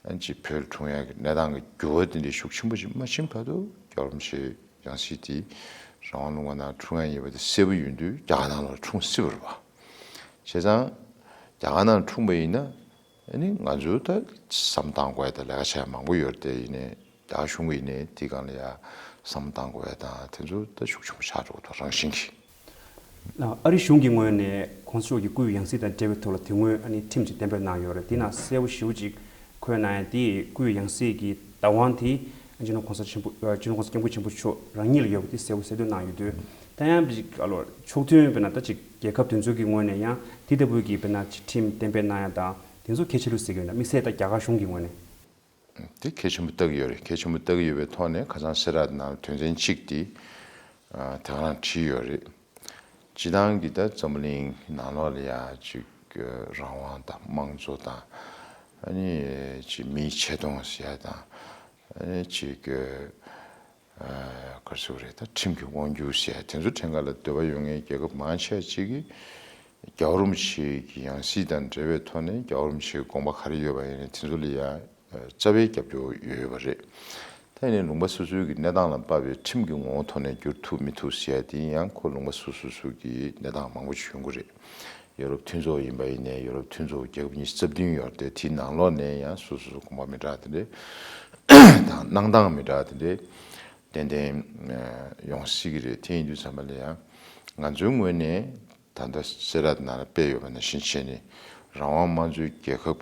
ཨ་ནི་ཅིག་བོད་ལ་འཁྲུངས་ཡག་གི་གནས་སྟངས་ཀྱི་འགྱུར་བ་དེ་འདྲའི་ཤུགས་ཆེན་པོ་ཞིག་མ་ཕྱིན་བར་དུ་རྒྱལ་བ་རིན་པོ་ཆེའི་ཡང་སྲིད་དེ་རང་དབང་ལུང་པ་ནང་འཁྲུངས་ཡག་ཡིན་པ་དེ་གསལ་པོ་ཡིན་དུས་རྒྱ་གར་ནང་ལ་འཁྲུངས་སྲིད་པ་རེད་བ། བྱས་ཙང་རྒྱ་གར་ནང་འཁྲུངས་པ་ཡིན་ན་ཨ་ནི་ང་ཚོ་ད་བསམ་བཏང་དགོས་ཡག་དང་ལས་ཀ་བྱེད་ཡག་མང་པོ་ཡོད་རེད། དེ་ཡིན་ནའི་རྒྱ་གར་གཞུང་གིས་ནས་དེའི་སྒང་ལ་ཡ་བསམ་བློ་བཏང་དགོས་ཡ་དང་དེ་ཚོ་ད་ཤུགས་ཆེན་པོ་ཆགས་འགྲོ་གི་འདུག་རང་བཞིན་གྱིས། ཨ་རི་གཞུང་གི་ངོས་ནས་༸གོང་ས་མཆོག་གི་སྐུའི་ཡང་སྲིད་དང་འབྲེལ་བའི་ཐོག་ལ་དེ་སྔོན་ཨ་ནི་ཁྲིམས་ཅིག་གཏན་འབེབས་གནང་ཡོད་རེད། དེ་ནང་གསལ་པོ་ཞེ་པོ་ཅིག་འཁོད་གནང་ཡ་དེ་སྐུའི་ཡང་སྲིད་ཀྱི་བདག་དབང་དེ་སྤྱི་ནོར་༸གོང་ས་ཆེན་པོ་སྤྱི་ནོར་༸གོང་ས་༸སྐྱབས་མགོན་ཆེན་པོ་མཆོག་རང་ཉིད་ལ་ཡོད་པ་དེ་གསལ་པོ་གསལ་སྟོན་གནང་ཡོད་དུས། ད་ཡང་ཅིག་ཨ་ལོ་ཕྱོགས་མཐུན་དཔེར་ན་ད་ཅིག་རྒྱལ་ཁབ་དེ་ཚོ་གི་ངོས་ནས་ཡང་དེ་ལྟ་བུའི་གི་དཔེར་ན་ཅིག་ཁྲིམས་གཏན་འབེབས་གནང་ཡ་དང་དེ་ཚོ་གལ་ཆེ་ལོས་ཟེར་གི་ཡོད་ན། དམིགས་བསལ་ད་རྒྱ་གར་གཞུང་གི་ངོས་ནས། དེ་གལ་ཆེན་པོ་ལྟ་གི་ཡོད་རེད། གལ་ཆེན་པོ་ལྟ་གི་ཡོད་པའི་ཐོག་ནས་ཁ་སང་གསལ་བསྒྲགས་ནང་དོན་ཚན་གཅིག་དེ་ཨ་དེ་ག་རང་བྲིས་ཡོད་རེད། སྤྱི་བཏང་གི་ད་འཛམ་བུ་གླིང་ནང་ལོགས་ལ་ཡ་ཅིག་རང་དབང་དང་དམངས་གཙོ་དང་ཨ་ནི་ཅིག་མིའི་ཆེ་མཐོང་ཟེར་ཡ་དང་ཨ་ནི་ཅིག་ཨ་ག་རེ་ཟེར་དགོས་རེད། ད་ཁྲིམས་ཀྱི་དབང་སྒྱུར་ཟེར་ཡ་དེ་ཚོ་ཁྲིམས་ཁང་ལ་འདོད་པ་ཡོད་མཁན་རྒྱལ་ཁབ་མང་ཆེ་ཅིག་གིས་རྒྱལ་བ་རིན་པོ་ཆེ་གི་ཡང་སྲིད་དང་འབྲེལ་བའི་ཐོག་ནས་རྒྱལ་བ་རིན་པོ་ཆེའི་དགོངས་པ་ག་རེ་ཡོད་པ་ཡིན་ནའི་དེ་ཚོ་ལ་ཡ་རྩ་བའི་རྒྱབ་སྐྱོར་ཡོད་ཡོད་པ་རེད། ད་ཡིན་ནའི་ལུང་པ་སོ་སོའི་གི་གནས་སྟངས་ལ་དཔག་པའི་ཁྲིམས་ཀྱི་ངོ་བོ་ཐོག་ནས་བསྒྱུར་ཐུབ་མི་ཐུབ་ཟེར་ཡ་དེ་ཡང་ཁོ་ལུང་པ་སོ་སོ་སོ་སོ་གི་གནས་སྟངས་མང་པོ་ཞིག་ཡོང་གི་རེད། ཡོ་རོབ་མཐུན་ཚོགས་ཡིན་པ་ཡིན་ནའི་ཡོ་རོབ་མཐུན་ཚོགས་རྒྱལ་ཁབ་ཉི་ཤུ་རྩ་བདུན་ཡོད་རེད་དེ། དེའི་ནང་ལོགས་ནས་ཡང་སོ་སོ་སོ་དགོངས་པ་མི་འདྲ་དེ་འདྲས་དང་གནང་སྟངས་མི་འདྲ་དེ་འདྲས་ཏན་ཏན་ཡོང་སྲིད་ཀྱི་རེད། དེ་ཡིན་དུས་ཙམ་པ་ལ་ཡང་ང་ཚོའི་ངོས་ནས་ད་ལྟ་གསལ་བསྒྲགས་ནང་ལ་སྤེལ་ཡོད་པ་ནང་བཞིན་བྱས་ནས་རང་དབང་དམངས་གཙོའི་རྒྱལ་ཁབ་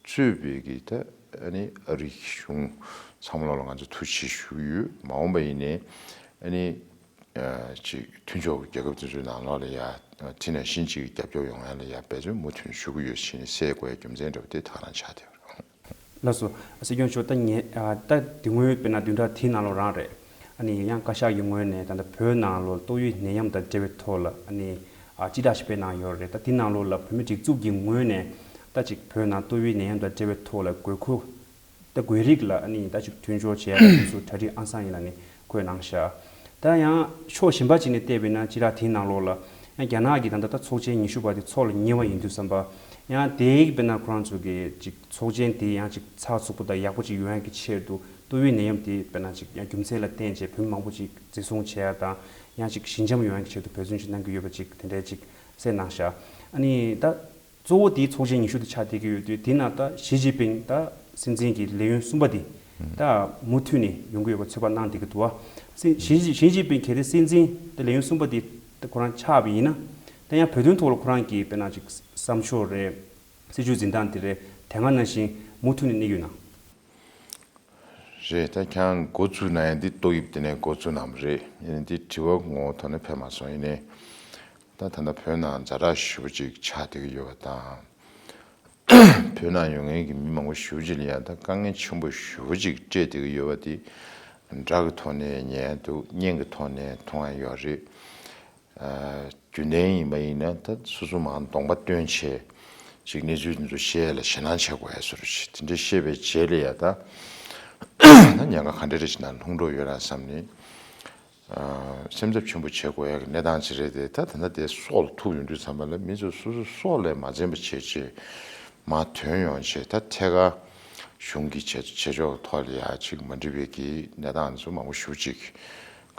གཙོས་པའི་གི་ད་ཨ་ནི་ཨ་རིའི་གཞུང་ཚང་མ་ལོག་ལ་ང་ཚོ་ཐུགས་རྗེ་ཆེ་ཞུ་གི་ཡོད། མ་འོངས་པ་ཡིན་ནའི་ཨ་ནི་ཅིག་མཐུན་ཕྱོགས་ཀྱི་རྒྱལ་ཁབ་དེ་ཚོའི་ནང་ལོགས་ལ་ཡ་དེ་ནང་བཞིན་ཅིག་རྒྱབ་སྐྱོར་ཡོང་ཡ་ལ་ཡ་འབད་བརྩོན་མུ་མཐུད་ཞུ་གི་ཡོད་ཟེར་ནས་གསལ་དགོས་ཡ་རྒྱུ་མཚན་འདྲ་བོ་དེ་ད་ག་རང་ཆགས་བསྡད་ཡོད་རེད། ལགས་སོ། སྲིད་སྐྱོང་མཆོག་ད་ངས་ཨ་ད་དེ་སྔོན་དཔེར་ན་བདུན་ཕྲག་དེའི་ནང་ལོགས་རང་རེད། ཨ་ནི་ཡང་བཀའ་ཤག་གི་ངོས་ནས་ད་ལྟ་བོད་ནང་ལོགས་ཏོག་དབྱིབས་ནད་ཡམས་དང་འབྲེལ་བའི་ཐོག་ལ་ཨ་ནི་ཨ་སྤྱི་བསྒྲགས་ཤིག་སྤེལ་གནང་ཡོད་རེད། ད་དེ་ནང་ལོགས་ལ་བོད་མི་སྒྲིག་འཛུགས་ཀྱི་ངོས་ནས་ད་ཅིག་བོད་ནང་ཏོག་དབྱིབས་ནད་ཡམས་དང་འབྲེལ་བའི་ཐོག་ལ་དགོས་མཁོ་ད་དགོས་རིགས་ལ་ཨ་ནི་ད་ཅིག་མཐུན་སྦྱོར་བྱས་ཡ་དེ་ཚོ་གྲ་སྒྲིག་ཨང་སང་ཡིན་ལ་ནི་བཀོད་གནང་ཤག་ད་ཡང་ཕྱོགས་གཞན་པ་ཅིག་ནས་བལྟས་པས་ན་སྤྱི་བསྒྲགས་དེའི་ནང་ལོགས་ལ་ཡང་རྒྱ་ནག་གི་ད་ལྟ་ད་ཚོགས་ཆེན་ཉི་ཤུ་པ་དེ་འཚོགས་ལ་ཉེ་བ་ཡིན་དུས་ཙམ་པ་ཡང་དེའི་དཔེར་ན་ཁོ་རང་ཚོ་གི་ཅིག་ཚོགས་ཆེན་དེ་ཡང་ཅིག་ཚགས་ཚུད་པོ་དང་ཡག་པོ་ཅིག་ཡོང་ཡག་གི་ཆེད་དུ་ཏོག་དབྱིབས་ནད་ཡམས་དེ་དཔེར་ན་ཅིག་ཡང་རྒྱུ་མཚན་ལ་བརྟེན་བྱས་བོད་མི་མང་པོ་ཅིག་འཛིན་བཟུང་བྱས་ཡ་དང་ཡང་ཅིག་ཞི་འཇམ་ཡོང་ཡག་གི་ཆེད་དུ་འབད་བརྩོན་ཅིག་གནང་གི་ཡོད་པ་ཅིག་དེ་འདྲའི་ཅིག་གསལ་གནང་ཤག་ཨ་ནི་ད་གཙོ་བོ་དེའི་ཚོགས་ཆེན་ཉི་ཤུ་དེ་ཆགས་བསྡད་ཀྱི་ཡོད་དུས་དེ་ན་ད་ཞི་ཅིན་ཕིང་ད་སྲིད་འཛིན་གྱི་ལས་ཡུན་གསུམ་པ་དེ་ད་མུ་མཐུད་ནས་ཡོང་གི་ཡོད་པ་ཚོད་དཔག་གནང་བསྡད་ཀྱི་འདུག་བ། སྲིད་ཞི་ཞི་ཅིན་ཕིང་གལ་ཏེ་སྲིད་འཛིན་ད་ལས་ཡུན་གསུམ་པ་དེ་ད་ཁོ་རང་ཆགས་པ་ཡིན་ན་ད་ཡང་བོད་དོན་ཐོག་ལ་ཁོ་རང་གི་དཔེར་ན་ཅིག་བསམ་ཕྱོགས་རེད། སྲིད་བྱུས་འཛིན་སྟངས་དེ་རེད། དེ་སྔ་ནང་བཞིན་མུ་མཐུད་ནས་གནས་ཀྱི་ཡོད་ན། རེད། ད་ཁྱེད་རང་འགོ་བཙུགས་ན་ཡང་འདི་ཏོག་དབྱིབས་དེ་ནས་འགོ་བཙུགས་གནང་བ་རེད། ཡིན་ནའི་འདི་དྲི་བ་ངོ་བོ་ཐོག་ནས་ཕེབས་མ་སོང་། ཡིན་ནའི་ད་ད་ལྟ་བོད་ནང་ཛ་དྲག་ཞེ་པོ་ཅིག་ཆགས་བསྡད་ཀྱི་ཡོད་པ་དང་། བོད་ནང་ཡོད་མཁན་གྱི་མི་མང་པོ་ཞེ་པོ་ཅིག་ལ་ཡང་ད་དཀའ་ངལ་ཆེན་པོ་ཞེ་པོ་ཅིག་སྤྲད་བསྡད་ཀྱི་ཡོད་པ་དེ་སྒྲ་གི་ཐོག་ནས་ཉན་འདུག་བརྙན་གྱི་ཐོག་ནས་མཐོང་ཡ་ཡོད་རེད། ཨ་རྒྱུན་ལྡན་ཡིན་པ་ཡིན་ན་ད་སོ་སོ་མར་གདོང་པ་སྟོན་བྱས་ཅིག་གནས་ཚུལ་འདི་ཚོ་བཤད་ཡ་ལ་ཞེད་སྣང་བྱེད་དགོས་ཡ་བཟོ་འདྲ་ཞིག་དེ་འདྲ་བཤད་པའི་རྗེས་ལ་ཡ་ད་ད་ཉེན་ཁ་ག་འདྲ་རེ་ཞིག་ནང་ལྷུང་འགྲོ་ཡོད་ར་བསམ་ནས། ཨ་སེམས་འཚབ་ཆེན་པོ་བྱེད་དགོས་ཡ་གི་གནས་སྟངས་ཅིག་རེད་དེ། ད་ད་ལྟ་དེ་སྲོག་ལ་ཐུག་ཡོང་དུས་ཙམ་པ་ལ་མི་ཚོ་སོ་སོ་སྲོག་ལས་མ་འཛེམས་པ་བྱས་རྗེས་མར་ཐོན་ཡོང་བྱས། ད་ཐད་ཀར་གཞུང་གི་བྱེད་བྱེད་ཕྱོགས་ཐོག་ལ་ཡ་ཅིག་མ་འགྲིག་པའི་གི་གནས་སྟངས་ཚོ་མང་པོ་ཞེ་པོ་ཅིག་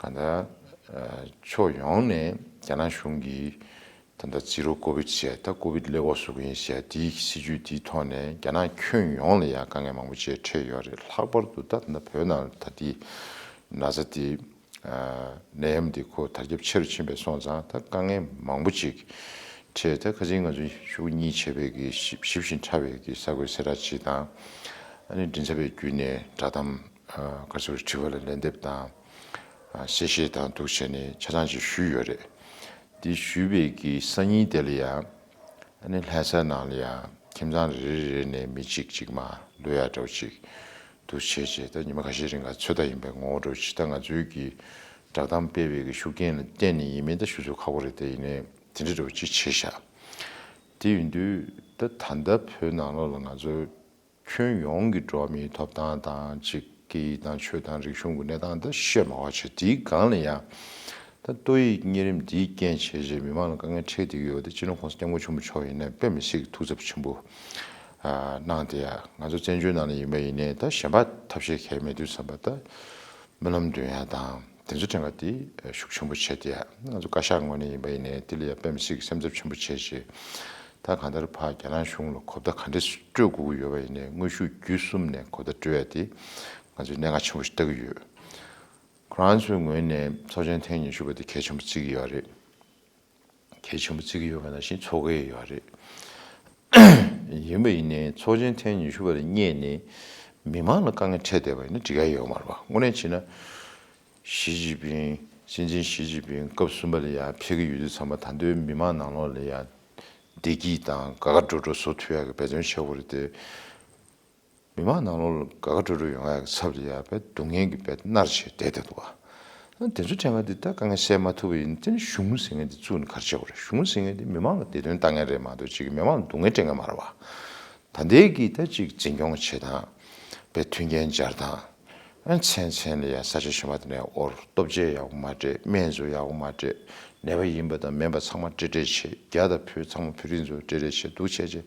གང་ལྟར་ཕྱོགས་ཡོངས་ནས་རྒྱ་ནག་གཞུང་གིས་ད་ལྟ་ཛི་རོ་ཀོ་བིད་ཟེར། ད་ཀོ་བིད་ཀླད་ཀོར་བཟོ་གི་ཡིན་ཟེར། དེའི་སྲིད་ཇུས་དེའི་ཐོག་ནས་རྒྱ་ནག་ཁྱོན་ཡོངས་ལ་ཡ་དཀའ་ངལ་མང་པོ་ཅིག་འཕྲད་ཡོད་རེད། ལྷག་པར་དུ་ད་ད་ལྟ་བོད་ནང་ལ་ད་ལྟའི་ན་ཚ་དེ་ཨ་ནད་ཡམས་འདི་ཁོ་དར་ཁྱབ་ཆེ་རུ་ཕྱིན་པས་སོང་ཙང་ད་དཀའ་ངལ་མང་པོ་ཅིག་ ཆེད་དུ་ཁ་སང་ང་ཚོས་ཤོག་གཉིས་བྱས་པའི་གི་ཞིབ་ཞིབ་ཞིང་ཕྲ་བའི་གི་གསར་འགོད་གསལ་བསྒྲགས་ཅིག་དང་། ཨ་ནི་མགྲིན་ཚབ་པའི་བརྒྱུད་ནས་བསྒྲགས་གཏམ་ག་ཚོད་དྲི་བ་ལ་ལན་འདེབས་དང་། གསལ་བཤད་དང་འདུག་བྱས་ནས་ཆ་ཚང་ཅིག་ཞུས་ཡོད་རེད། འདི་ཞུས་པའི་གི་སང་ཉིན་དེ་ལ་ཡང་ཨ་ནི་ལྷ་ས་ནང་ལ་ཡང་ཁྱིམ་ཚང་རེ་རེ་རེ་ནས་མི་གཅིག་གཅིག་མ་ལོས་ཡ་འདྲ་བོ་ཅིག་འདུག་བྱས་བྱས། ད་ཉི་མ་ཁ་ཤས་རིང་ག་ཚོད་ལྟ་ཡིན་པའི་ངོ་བོ་འདྲ་བོ་ཅིག་ད་ང་ཚོའི་གི་བསྒྲགས་གཏམ་སྤེལ་བའི་གི་ཤུགས་རྐྱེན་ལ་བརྟེན་ནས་ཡིན་མིན་ད་ཞུ་ཚོད་ཁག་པོ་རེད། དེ་ཡིན་ནའི་དེ་འདྲ་འདྲ་བོ་ཅིག་བྱས་ཤག་དེ་ཡིན་དུས་ད་ད་ལྟ་བོད་ནང་ལོགས་ལ་ང་ཚོ་ཁྱོན་ཡོངས་ཀྱི་འགྲོ་བ་མིའི་ཐོབ་ཐང་དང་ཅིག་སྐད་ཡིག་དང་ཆོས་དང་རིག་གཞུང་གི་གནས་སྟངས་ད་བཤད་མ་དགོས་པ་བྱས། དེའི་སྒང་ལ་ཡང་ད་ཏོག་དབྱིབས་གཉན་རིམས་འདིའི་རྐྱེན་བྱས་བྱས་མི་མང་ལ་དཀའ་ངལ་འཕྲད་བསྡད་ཀྱི་ཡོད། དེ་སྤྱི་ནོར་༸གོང་ས་༸སྐྱབས་མགོན་ཆེན་པོ་མཆོག་ཡིན་ནའི་དཔེ་མི་སྲིད་ཀྱི་ཐུགས་འཚབ་ཆེན་པོ་གནང་སྟེ་ཡ། ང་ཚོ་བཙན་བྱོལ་ནང་ལ་ཡིན་པ་ཡིན་ནའི་ད་གཞན་པ་ཐབས་ཤེས་གལ་མེད་དུས་ཙམ་པ་ད་སྨོན་ལམ་འདོན་ཡ་དང་དེ་ཚོ་ཕྲན་ག་དེ་ཤུགས་ཆེན་པོ་བྱས་ཏེ་ཡ། ང་ཚོ་བཀའ་ཤག་ངོས་ནས་ཡིན་པ་ཡིན་ནའི་དེ་ལ་ཡ་དཔེ་མི་སྲིད་ཀྱི་སེམས་འཚབ་ཆེན་པོ་བྱས་བྱས། ད་གང་ལྟར་ཕར་རྒྱ་ནག་གཞུང་ལ་གོ་བརྡ་ག་འདྲས་སྤྲོད་དགོས་ཀྱི་ཡོད་པ་ཡིན་ནའི་དངོས་ཤུགས་བརྒྱུད་གསུམ་ནས་གོ་བརྡ་སྤྲོད་ཡ་དེ་ང་ཚོས་གནད་འགག་ཆེན་པོ་ཞིག་ལྟ་གི་ཡོད། ཁོ་རང་ཚོའི་ངོས་ནས་ཚོགས་ཆེན་ཐེངས་ཉི་ཤུ་པ་དེ་གལ་ཆེན་པོ་བརྩི་གི་ཡོད་རེད། གལ་ཆེན་པོ་བརྩི་གི་ཡོད་པ་ནང་བཞིན་ཚོགས་ཀྱི་ཡོད་རེད། ཡིན་པ་ཡིན་ནའི་ཚོགས་ཆེན་ཐེངས་ཉི་ཤུ་པ་ལ་བསྙད་ནས་མི་མང་ལ་དཀའ་ངལ་འཕྲད་བསྡད་པ་ཡིན་ན་འགྲིག་ག་ཡོད་མ་རེད་པ། དངོས་གནས་བྱས་ན་ཞི་ཅིན་ཕིང་སྲིད་འཛིན་ཞི་ཅིན་ཕིང་སྐབས་གསུམ་པ་ལ་ཡར་ཕེབས་ཀྱི་ཡོད་དུས་ཙམ་པ་ད་ལྟའི་མི་མང་ནང་ལོགས་ལ་ཡར་བདེ་སྐྱིད་དང་དགའ་དགའ་སྤྲོ་སྤྲོ་བཟོ་ཐུབ་ཡག་གི་འབད་བརྩོན་བྱེད་དགོས་རེད་དེ། མི་མང་ནང་ལོགས་ལ་དགའ་དགའ་སྤྲོ་སྤྲོ་ཡོང་ཡག་གི་ཚབ་ལ་ཡ་དཔེ་སྡུག་བསྔལ་གྱི་དཔེ་མནར་བྱས་བསྡད་བསྡད་འདུག་བ། དེ་ཚོ་ཕྲན་ག་འདི་ད་དཀའ་ངལ་སེལ་མ་ཐུབ་པ་ཡིན་ན་དེ་ནི་གཞུང་ཟེར་མཁན་འདི་བཙུགས་ནས་ག་རེ་བྱེད་དགོས་རེད། གཞུང་ཟེར་མཁན་འདི་མི་མང་ལ་བདེ་དོན་ལྟ་མཁན་རེད་མ་གཏོགས་ཅིག་མི་མང་ལ་སྡུག་བསྔལ་སྤྲད་མཁན་མ་རེད་བ། ད་ལྟའི་གི་ད་ཅིག་འཛིན་སྐྱོང་བྱེད་སྟངས་དཔེ་མཐུན་རྐྱེན་སྦྱར་སྟངས། ཨ་མཚན་མཚན་ལ་ཡ་ས་ཆ་གཞན་པ་དེ་ནས་དབོར་ལྟོ་ཆས་ཡག་པོ་མ་སྤྲད། སྨན་ཚོ་ཡག་པོ་མ་སྤྲད། ནད་པ་ཡིན་པ་དང་མིན་པ་ཚང་མ་སྤྲད་སྤྲད་བྱས། རྒྱ་དང་བོད་ཚང་མ་བོད་རིགས་ཚོ་སྤྲད་སྤྲད་བྱས་འདུག་བྱས་བྱས།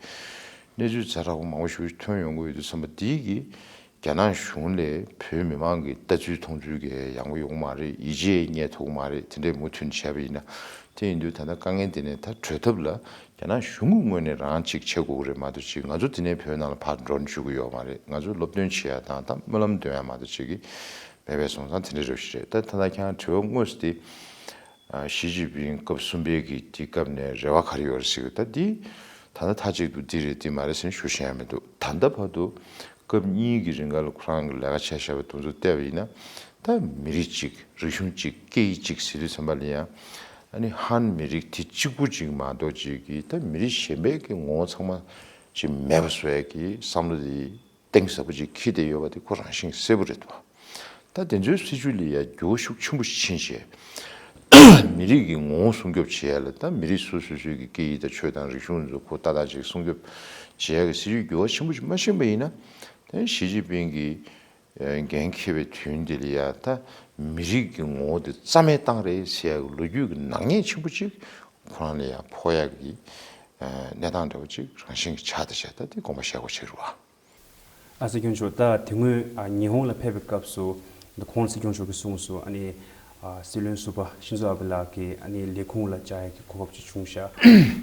གནས་ཚུལ་ཛ་དྲག་པོ་མང་པོ་ཞིག་ཐོན་ཡོང་གི་ཡོད་དུས་ཙམ་པ་འདི་གི་རྒྱ་ནག་གཞུང་ལས་བོད་མི་མང་གི་ལྟ་ཚུལ་མཐོང་ཚུལ་གྱི་ཡག་པོ་ཡོང་གི་མ་རེད། ཡིད་ཆེས་རྙེད་ཐུབ་ཀྱི་མ་རེད། དེ་འདྲས་མུ་མཐུད་བྱས་པ་ཡིན་ན། དེ་ཡིན་དུས་ད་ལྟ་དཀའ་ངལ་འདི་ནས་ད་གྲོལ་ཐབས་ལ་རྒྱ་ནག་གཞུང་གི་ངོས་ནས་རང་ཅིག་བྱེད་དགོས་ཀྱི་རེད་མ་གཏོགས་ཅིག་ང་ཚོ་འདི་ནས་བོད་ནང་ལ་ཕར་འགྲོ་འཇུག་གི་ཡོད་མ་རེད། ང་ཚོ་སློབ་སྟོན་བྱེད་ཡ་དང་ད་སྨོན་ལམ་འདོན་ཡ་མ་གཏོགས་ཅིག་གི་མེད་པའི་སོང་ཙང་དེ་འདྲ་རེད་ཞིག་རེད། ད་ད་ལྟ་ཁྱེད་རང་དྲི་བ་དངོས་སུ་དེ། ཞི་ཅིན་ཕིང་སྐབས་གསུམ་པའི་གི་དེ་སྐབས་ནས་རེ་བ་ག་རེ་ཡོད་རེད་ཟེར་གི། ད་འདི་ད་ལྟ་མཐའ་གཅིག་ཏུ་འདི་རེད་འདི་མ་རེད་ཟེར་ནས་ཞུ་ཤེས་ཡ་མི་འདུག་ད་ལྟ་བར་དུ་སྐབས་གཉིས་ཀྱི་རིང་ག་ལ་ཁོ་རང་གི་ལས་ཀ་བྱས་བཞག་པ་དེ་ཚོ་བལྟས་པ་ཡིན་ན། ད་མི་རིགས་གཅིག་རིག་གཞུང་གཅིག་སྐད་ཡིག་གཅིག་ཟེར་དུས་ཙམ་པ་ལ་ཡང་། ཨ་ནི་ཧན་མི་རིགས་དེ་གཅིག་པུ་གཅིག་མ་གཏོགས་གཅིག་གིས་ད་མི་རིགས་གཞན་པའི་གི་ངོ་བོ་ཚང་མ་ཅིག་མེད་པ་བཟོ་ཡ་གི་བསམ་བློ་དེ་གཏིང་ཟབ་པོ་ཅིག་འཁྱེར་བསྡད་ཡོད་པ་དེ་ཁོ་རང་བཞིན་གསལ་པོ་རེད་འདུག་ད་དེ་ཚོའི་སྲིད་བྱུས་ལ་ཡ་འགྱུར་བ་ཤུགས་ཆེན་པོ་ཕྱིན་བྱས། མི་རིགས་ཀྱི་ངོ་བོ་སྲུང་སྐྱོབ་བྱེད་ཡ་ལ་ད་མི་རིགས་སོ་སོ་སོའི་གི་སྐད་ཡིག་དང་ཆོས་དང་རིག་གཞུང་ཚོ་ཁོ་ཏག་ཏག་ཅིག་སྲུང་སྐྱོབ་བྱེད་ཡ་གི་སྲིད་བྱུས་འགྱུར་བ་ཆེན་པོ་ཞིག་མ་ཕྱིན་པ་ཡིན་ན། ད་ཞི་ཅིན་ཕིང་གིས་འགན་འཁྱེར་བའི་དུས་འདི་ལ་ཡ་ད་མི་རིགས་ཀྱི་ངོ་བོ་དེ་རྩ་མེད་བཏང་རེད་ཟེར་ཡ་གི་ལོ་རྒྱུས་ཀྱི་ནག་ཉེས་ཆེན་པོ་ཅིག་ཁོ་རང་ལ་ཡ་ཕོག་ཡ་གི་གནས་སྟངས་འདྲ་བོ་ཅིག་རང་བཞིན་གྱི་ཆགས་བསྡད་བྱས། ད་དེ་དགོངས་པ་བཞེས་དགོས་ཆགས་རེད་བ། ཨ་སྲིད་སྐྱོང་མཆོག་ད་དེ་སྔོན་ཨ་ཉི་ཧོང་ལ་ཕེབས་པའི་སྐབས་སུ་ད་ཁོང་སྲིད་སྐྱོང་མཆོག་གིས་གསུངས་སོང་། ཨ་ནི་ཨ་སྲིད་བློན་ཟུར་པ་ཤིན་ཛོ་ཨ་བྷེ་ལགས་ཀྱིས་ཨ་ནི་ལས་ཁུངས་ལ་བཅར་ཡག་གི་གོ་སྐབས་ཅིག་བྱུང་ཤག་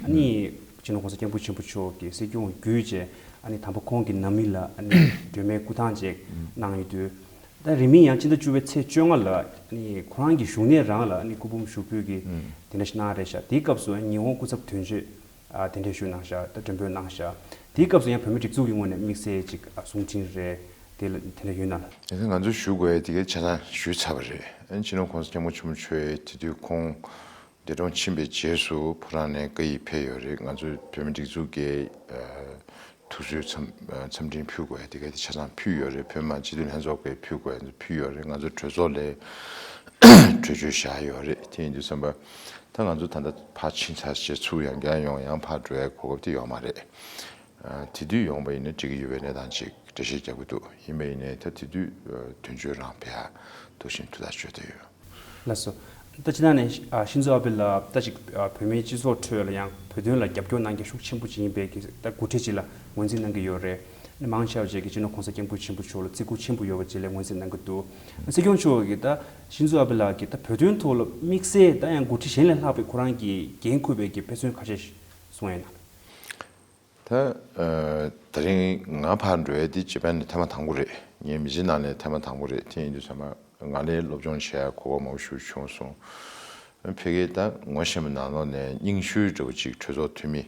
ཨ་ནི་སྤྱི་ནོར་༸གོང་ས་༸སྐྱབས་མགོན་ཆེན་པོ་མཆོག་གིས་སྲིད་སྐྱོང་བརྒྱུད་བྱས་ཨ་ནི་དམ་པ་ཁོང་གི་ནང་མི་ལ་ཨ་ནི་སྒྲོལ་མའི་སྐུ་ཐང་ཅིག་གནང་ཡོད་དུས། ད་རིང་མིན་ཡང་ཕྱི་ཟླ་བཅུ་པའི་ཚེས་བཅོ་ལྔ་ལ་ཨ་ནི་ཁོ་རང་གི་བཞུགས་གནས་རང་ལ་ཨ་ནི་སྐུ་འབུམ་ཞུགས་འབུལ་གྱི་དེ་འདྲ་ཞིག་གནང་རེད་ཤག་དེའི་སྐབས་སུ་ཨ་ནི་ཉི་ཧོང་སྐུ་ཚབ་དོན་གཅོད། ཨ་དེ་འདྲས་ཞུ་གནང་ཤག་ད་མགྲོན་འབོད་གནང་ཤག་དེའི་སྐབས་སུ་ཡང་བོད་མིའི་སྒྲིག་འཛུགས་ཀྱི་ངོས་ནས་དམིགས་བསལ་ཅིག་ཨ་གསུང་འཕྲིན་རེད། དེ་ལ་དེ་འདྲ་ཡོད་ན་ལ། དེ་ཚོ་ང་ཚོས་ཞུ་དགོས་ཡ་དེ་གའི་ཆ་ཚང་ཞུས་ཚར་བ་རེད། ཨ་ནི་སྤྱི་ནོར་༸གོང་ས་༸སྐྱབས་མགོན་ཆེན་པོ་མཆོག་དེ་དུས་ཁོང་འདས་གྲོངས་ཕྱིན་པའི་རྗེས་སུ་ཕོ་བྲང་ནས་བཀའ་ཡིག་ཕེབས་ཡོད་རེད། ང་ཚོས་བོད་མིའི་སྒྲིག་འཛུགས་ཀྱི་ཨ་ཐུགས་གསོའི་འཚམས་འཚམས་འཕྲིན་ཕུལ་དགོས་ཡ་དེ་གའི་དེ་ཆ་ཚང་ཕུལ་ཡོད་རེད། བོད་མི་མང་སྤྱི་འཐུས་ལྷན་ཚོགས་ཀྱིས་ཕུལ་དགོས་ཡ་ཕུལ་ཡོད་རེད། ང་ཚོ་གྲོས་ཚོགས་ལ་གྲོས་ཆོད་བཞག་ཡོད་རེད། དེ་ཡིན་དུས་ཙམ་པ། ད་ང་ཚོ་ད་ལྟ་ཕར་ཕྱིན་ཚར་རྗེས་ཚུར་ཡང་བསྐྱར་ཡོང་ཡང་ཕར་འགྲོ་ཡའི་གོ་སྐབས་དེ་ཡོད་མ་རེད། ཨ་དེ་དུས་ཡོང་པ་ཡིན་ན་འགྲིག་གི་ཡོད་པའི་གནས་སྟངས་ཅིག་འགྲེལ་བཤད་རྒྱག་གི་འདུག་ཡིན་པ་ཡིན་ནའི་ད་དེ་དུས་ཨ་དོན་གཅོད་རང་ཕེབས་ཡ་འདུག་བཞིན་ཐུགས་ཐག་གཅོད་བསྡད་ཡོད། ལགས་སོ། ད་སྤྱིར་བཏང་ནས་ཨ་ཤིན་ཛོ་ཨ་བྷེ་ལགས་ད་ཅིག་ཨ་བོད་མིའི་སྤྱི་ཚོགས་ཁྲོད་ལ་ཡང་བོད་དོན་ལ་རྒྱབ་སྐྱོར་གནང་མཁན་ཤུགས་ཆེན་པོ་ཅིག་ཡིན་པའི་གི་ད་འགོ་ཁྲིད་ཅིག་ལ་ངོས་འཛིན་གནང་གི་ཡོད་རེད། མང་ཆེ་བ་ཅིག་གིས་སྤྱི་ནོར་༸གོང་ས་༸སྐྱབས་མགོན་ཆེན་པོ་མཆོག་ལ་བརྩི་བཀུར་ཆེན་པོ་ཡོད་པ་ཅིག་ལ་ངོས་འཛིན་གནང་གི་འདུག་སྲིད་སྐྱོང་མཆོག་གིས་ད་ཤིན་ཛོ་ཨ་བྷེ་ལགས་ཀྱིས་ད་བོད་དོན་ཐོག་ལ་དམིགས་བསལ་ད་ཡང་འགོ་ཁྲིད་གཞན་ལས་ལྷག་པའི་ཁོ་རང་གིས་འགན་འཁུར་བའི་གི་དཔེ་མཚོན་ཁ་ཤས་ཤིག་གསུང་ཡ་ཡིན་ན། ད་ཨ་ད་རིང་ང་ཕར་འགྲོ་ཡ་དེ་ཇེ་པན་ནས་ཐེངས་མ་དང་པོ་རེད། ངའི་མི་ཚེ་ནང་ནས་ཐེངས་མ་དང་པོ་རེད། དེ་ཡིན་དུས་ཚང་མ་ང་ལ་སློབ་སྦྱོང་བྱེད་ཡ་གོ་སྐབས་མང་པོ་ཞིག་བྱུང་སོང་། ཕ་གིའི་ད་ངོ་ཤེས་པ་ནང་ལོགས་ནས་རྙིང་ཤོས་འདྲ་བོ་ཅིག་གྲོས་ཚོགས་འཐུས་མི།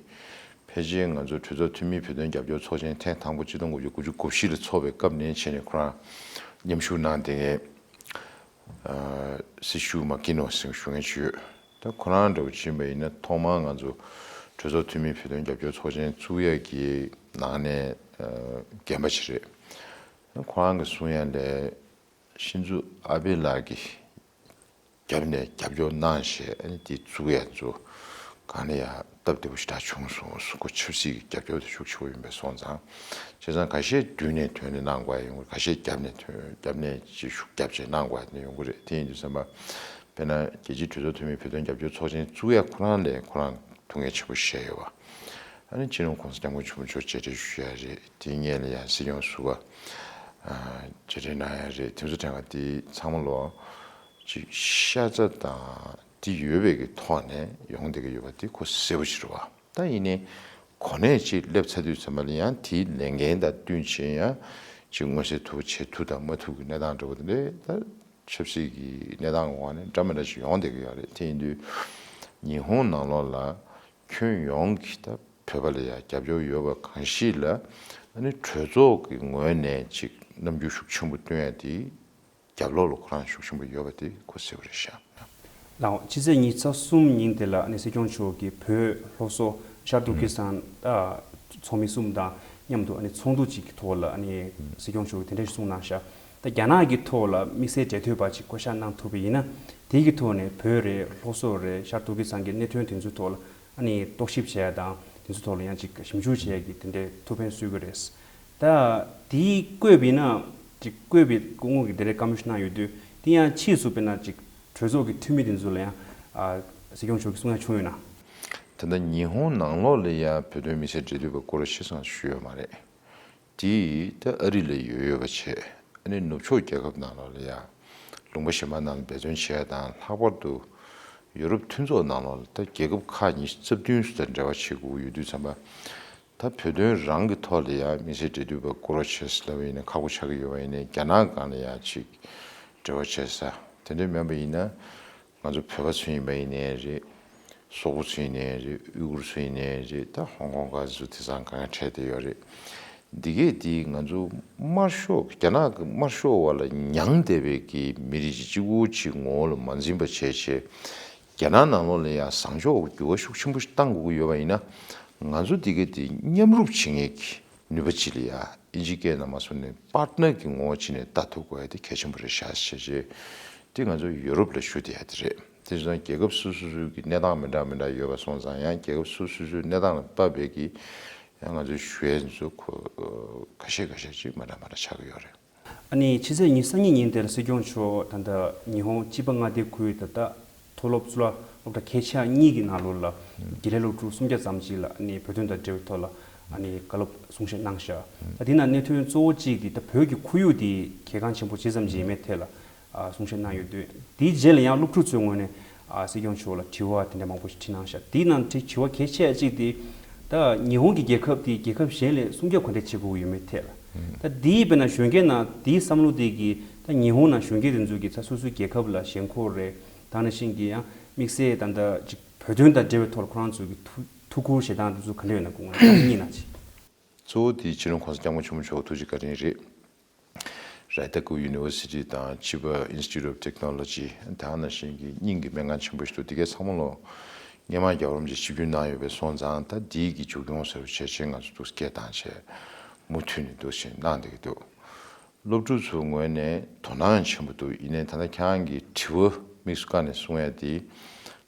ཕལ་ཆེར་ང་ཚོ་གྲོས་ཚོགས་འཐུས་མི་བོད་དོན་རྒྱབ་སྐྱོར་ཚོགས་ཆེན་ཐེངས་དང་པོ་ཆིག་སྟོང་དགུ་བརྒྱ་དགུ་བཅུ་གོ་བཞི་ལ་ཚོགས་པའི་སྐབས་ནས་བྱས་ནས་ཁོ་རང་མཉམ་ཞུགས་གནང་བསྡད་མཁན་སྲི་ཞུ་མ་ཀི་ནོ་ཟེར་ཞུ་མཁན་ཅིག་ཡོད། ད་ཁོ་རང་འདྲ་བོ་ཕྱིན་པ་ཡིན་ན་ཐོག་མར་ང་ཚོ་གྲོས་ཚོགས་འཐུས་མི་བོད་དོན་རྒྱབ་སྐྱོར་ཚོགས་ཆེན་བཙུགས་ཡག་གི་ནང་ནས་རྒན་པ་ཅིག་རེད། ཁོ་རང་གི་གསུང་ཡ་ལས་ཤིན་ཛུ་ཨ་བྷེ་ལགས་ཀྱིས་རྒྱབ་ནས་རྒྱབ་སྐྱོར་གནང་བྱས་ཨ་ནི་དེ་བཙུགས་ཡ་ཚོ་གང་ལ་ཡ་སྟབས་བདེ་པོ་ཞེ་དྲག་བྱུང་སོང་ཁོ་ཆབ་སྲིད་ཀྱི་རྒྱབ་སྐྱོར་དེ་ཤུགས་ཆེ་པོ་ཡིན་པས་སོང་ཙང་། བྱས་ཙང་ཁ་ཤས་མདུན་ནས་ཐོན་ནས་གནང་དགོས་ཡ་ཡོང་གི་རེད། ཁ་ཤས་རྒྱབ་ནས་ཐོན་རྒྱབ་ནས་ཅིག་ཤུགས་རྒྱབ་བྱས་གནང་དགོས་ཡ་དེ་ཡོང་གི་རེད། དེ་ཡིན་དུས་ཙམ་པ་དཔེར་ན་རྒྱལ་སྤྱིའི་གྲོས་ཚོགས་འཐུས་མི་བོད་དོན་རྒྱབ་སྐྱོར་ཚོགས་ཆེན་བཙུགས་ཡ་ཁོ་རང་ལས་ཁོ་རང་ཐུགས་འགན་ཆེན་པོ་བཞེས་ཡོད་པ། ཨ་ནི་སྤྱི་ནོར་༸གོང་ས་༸སྐྱབས་མགོན་ཆེན་པོ་མཆོག་མཇལ་འཕྲད་ཞུ་ཡ་རེད། དེའི་སྔོན་ལ་ཡང་སྲིད་སྐྱོང་ཟུར་པ་མཇལ་འཕྲད་གནང་ཡ་རེད། དེ་ཚོ་དྲན་ག་དེ་ཚང་མ་ལོ་ཅིག་ཤ་ཚ་དང་དེ་ཡོད་པའི་གི་ཐོག་ནས་ཡོང་བསྡད་གི་ཡོད་པ་དེ་ཁོ་གསལ་པོ་ཞིག་རེད་བ། ད་ཡིན་ནའི་གོ་གནས་ཅིག་སླེབས་ཚར་དུས་ཙམ་པ་ལ་ཡང་དེའི་ལས་འགན་དང་བསྟུན་བྱས་ཡང་ཅིག་མངོན་གསལ་དོད་པོ་བྱེད་ཐུབ་དང་མ་ཐུབ་གི་གནས་སྟངས་འདྲ་བོ་དེ་འདྲ་ད་ཆབ་སྲིད་ཀྱི་གནས་སྟངས་ཀྱི་འོག་ནས་འདྲ་མི་འདྲ་ཞིག་ཡོང་བསྡད་ཀྱི་ཡོད་རེད། དེ་ཡིན་དུས་ཉི་ཧོང་ནང་ལོགས་ལ་ཁྱོན་ཡོངས་ཀྱི་ད་བོད་པ་ལ་ཡང་རྒྱབ་སྐྱོར་ཡོད་པ་གང་ཞིག་ལ་ཨ་ནི་གྲོས་ཚོགས་ཀྱི་ངོས་ནས་ཅིག་རྣམ་འགྱུར་ཤུགས་ཆེན་པོ་སྟོན་ཡ་དེ་རྒྱབ་ལོགས་ལ་ཁོ་རང་ཤུགས་ཆེན་པོ་ཡོད་པ་དེ་ཁོ་གསལ་པོ་རེད་ཤག་ལགས། ཕྱི་ཚེས་ཉི་ཤུ་རྩ་གསུམ་ཉིན་དེ་ལ་ཨ་ནི་སྲིད་སྐྱོང་མཆོག་གིས་བོད་སློབ་གསོ་ཤར་ཏུར་ཀི་སི་ཐན་ཚོགས་མི་གསུམ་དང་མཉམ་དུ་ཨ་ནི་ཚོགས་འདུ་གཅིག་གི་ཐོག་ལ་ཨ་ནི་སྲིད་སྐྱོང་མཆོག་གིས་དེ་འདྲ་ཞིག་གསུངས་གནང་ཤག་ད་རྒྱ་ནག་གི་ཐོག་ལ་དམིགས་བསལ་འབྲེལ་མཐུད་པ་ཅིག་བསྐོ་བཞག་གནང་ཐུབ་པ་ཡིན་ན་དེ་གི་ཐོག་ནས་བོད་རེད་སློབ་གསོ་རེད་ཤར་ཏུར་ཀི་སི་ཐན་གྱི་གནད་དོན་དེ་ཚོའི་ཐོག་ལ་ཨ་ནི་རྟོག་ཞིབ་བྱས་དང་དེ་ཚོའི་ཐོག་ལ་ཡང་ཅིག་ཞིབ་འཇུག་བྱས་ཀྱི་དེ་འདྲའི་ཐུགས་ཕན་གསོས་ཀྱི་རེད། ད་དེའི་བཀོད་པ་ཡིན་ན་ཅིག་བཀོད་པའི་སྐུ་ངོ་གིས་དེ་འདྲའི་བཀའ་མོལ་ཞིག་གནང་ཡོད་དུས་དེ་ཡང་ཕྱིས་སུ་དཔེར་ན་ཅིག་གྲོས་ཚོགས་ཀྱི་འཐུས་མི་དེ་ཚོ་ལ་ཡང་ཨ་སྲིད་སྐྱོང་མཆོག་གིས་གསུང་ཡ་བྱུང་ཡོད་ན། ད་ལྟ་ཉི་ཧོང་ནང་ལོགས་ལ་ཡང་བོད་དོན་དམིགས་བསལ་འབྲེལ་མཐུད་པ་སྐོར་ཞིག་ཙང་ཞུས་ཡོད་མ་རེད། དེ་ད་ཨ་རི་ལ་ཡོད་ཡོད་པ་བྱས་ཨ་ནི་ནུབ་ཕྱོགས་རྒྱལ་ཁབ་ནང་ལོགས་ལ་ཡང་ལུང་པ་གཞན་པ་ནང་ལ་འབད་བརྩོན་བྱས་དང་ལྷག་པར་དུ་ཡུ་རོབ་མཐུན་ཚོགས་ནང་ལོགས་ལ་ད་རྒྱལ་ཁབ་ཁག་ཉི་ཤུ་རྩ་བདུན་ཙམ་དང་འབྲེལ་བ་བྱེད་དགོས་ཡོད་དུས་ཙམ་པ། ད་བོད་དོན་རང་གི་ཐོག་ལ་ཡང་དམིགས་བསལ་འབྲེལ་མཐུད་པ་བསྐོ་རོགས་བྱས་ཟེར་ལབ་པ་ཡིན་ན་ཁག་པོ་ཆགས་ཀྱི་ཡོད་པ་ཡིན་ནའི་རྒྱ་ནག་སྒང་ལ་ཡང་ཅིག་འབྲེལ་བ་བྱས་ས་དེ་འདྲ་མིན་པ་ཡིན་ན་ང་ཚོ་བོད་པ་ཚོ་ཡིན་པ་ཡིན་ནའི་རེད། སོག་པོ་ཚོ་ཡིན་ནའི་རེད། ཨུ་ཀུར་ཚོ་ཡིན་ནའི་རེད། ད་ཧོང་ཀོང་ག་ཚོ་དེང་སང་གང་ཡང་འཕྲད་བསྡད་ཡོད་རེད། འདི་གས་དེ་ང་ཚོ་དམར་ཤོག་རྒྱ་ནག་གི་དམར་ཤོག་བ་ལ་མྱངས་བསྡད་པའི་གི་མི་རིགས་ཅིག་གཅིག་པོ་ཅིག་ངོ་བོ་ལ་མ་འཛིན་པ་བྱས་བྱས། རྒྱ་ནག་ནང་ལོགས་ལ་ཡང་བཟང་ཕྱོགས་འགྱུར་བ་ཤུགས་ཆེན་པོ་ཞིག་གཏང་དགོས་ཀྱི་ཡོད་པ་ཡིན་ན། ང་ཚོ་འདི་ག་དེ་མཉམ་རུབ་བྱེད་མཁན་གྱི་ནུས་པ་ཅིག་ལ་ཡ་ཨིན་ཇི་སྐད་ནང་མ་སོང་ནས་པར་ཊི་ནར་གྱི་ངོ་བོ་ཅིག་ནས་ལྟ་ཐུབ་དགོས་ཡ་དེ་གལ་ཆེན་པོ་རེད་ཤག་ཞེས་བྱས་དེ་ང་ཚོ་ཡུ་རོབ་ལ་ཞུ་བསྡད་ཡ་དེ་རེད། དེ་བཞིན་རྒྱལ་ཁབ་སོ་སོ་སོའི་གི་གནས་སྟངས་མི་འདྲ་མི་འདྲ་ཡོད་པ་སོང་ཙང་ཡང་རྒྱལ་ཁབ་སོ་སོ་སོའི་གནས་སྟངས་ལ་དཔག་པའི་གི་ཡང་ང་ཚོའི་ཞུ་ཡས་ཚོ་ཁོ་ཁ་ཤས་ཁ་ཤས་ཅིག་མ་འདྲ་མ་འདྲ་ཆགས་ཀྱི་ཡོད་རེད། ཨ་ནི་ཕྱི་ཚེས་ཉི་ཤུ་རྩ་གཉིས་ཉིན་དེར་སྲིད་སྐྱོང་མཆོག་ད་ལྟ་ཉི་ཧོང་སྤྱི་པ་མངའ་སྡེ་ཁུལ་ད་ལྟ་མཐོ་སློབ་གཙུག་ལག་སློབ་གྲྭ་ཁལ་ཕྱག་གཉིས་ཀྱི་ནང་ལོགས་ལ་དགེ་ལས་སློབ་ཕྲུག་སུམ་བརྒྱ་ཙམ་ཞིག་ལ་ཨ་ནི་བོད་དོན་དང་འབྲེལ་བའི་ཐོག་ལ་ཨ་ནི་བཀའ་སློབ་གསུང་བཤད་གནང་བཞག་ད་དེ་ནང་གནད་དོན་གཙོ་བོ་གཅིག་དེ་ད་བོད་ཀྱི་ཁོར་ཡུག་དེ་གལ་འགངས་ཆེན་པོ་ཇི་ཙམ་ཞིག་ཡིན་མིན་ཐད་ལ་ཨ་གསུང་བཤད་གནང་ཡོད་དུས་དེའི་རྗེས་ལ་ཡང་སློབ་ཕྲུག་ཚོའི་ངོས་ནས་ཨ་སྲིད་སྐྱོང་མཆོག་ལ་དྲི་བ་དེ་འདྲ་མང་པོ་ཞིག་དྲིས་གནང་བཞག་དེའི་ནང་དྲི་དྲི་བ་གལ་ཆེ་གཅིག་དེ་ད་ཉི་ཧོང་གི་རྒྱལ་ཁབ་དེ་རྒྱལ་ཁབ་གཞན་ལས་སྲུང་སྐྱོབ་ག་འདྲ་བྱེད་དགོས་ཡོད་མེད་ཐད་ལ། ད་དེའི་དཔེར་ན་གཞོན་སྐྱེས་ནང་དེའི་བསམ་བློ་དེ་གི་ད་ཉི་ཧོང་ནང་གཞོན་སྐྱེས་དེ་ཚོ་གི་ད་སོ་སོའི་རྒྱལ་ཁབ་ལ་ཞེན་ཁོག་རེད་ད་ནང་བཞིན་གི་ཡང་དམིགས་བསལ་ད་ད་ཅིག་བོད་དོན་དང་འབྲེལ་བའི་ཐོག་ལ་ཁོ་རང་ཚོ་གི་ཐུགས་ཐུགས་ཁུར་བཞེས་སྟངས་དེ་ཚོ་ག་འདྲ་ཡོད་ན་སྐུ་ངོ་གཉིས་ནང་ཅིག་གཙོ་བོ་དེ་སྤྱི་ནོར་༸གོང་ས་༸སྐྱབས་མགོན་ཆེན་པོ་མཆོག་ཐུགས་རྗེ་བཀའ་དྲིན་རེད། རཱི་ཏ་ཀུ་ཡུ་ནི་ཝར་སི་ཊི་དང་ཅི་པ་ཨིན་སི་ཊི་ཊུཊ་ཨོཕ་ཊེག་ནོ་ལོ་ཇི་དེ་ནང་བཞིན་གྱི་སྙིང་གི་སྨན་ཁང་ཆེན་པོ་ཞིག་འདུག་དེ་གའི་ཚང་མ་ལོ་སྔོན་མ་རྒྱལ་བ་རིན་པོ་ཆེ་ཆིབས་བསྒྱུར་གནང་ཡོད་པའི་སོང་ཙང་ད་འདིའི་གི་མཇུག་སྐྱོང་ཟེར་བ་བྱས་བྱས་ང་ཚོ་འདུག་སྐད་བཏང་བྱས་མུ་མཐུད་ནས་འདུག་བཞིན་གནང་བསྡད་ཀྱི་འདུག་སློབ་ཕྲུག་ཚོའི་ངོས་ནས་དོ་སྣང་ཆེན་པོ་འདུག་ཡིན་ནའི་ད་ལྟ་ཁྱེད་རང་གིས་དྲི་བ་དམིགས་སུ་བཀར་ནས་གསུང་ཡ་དེ།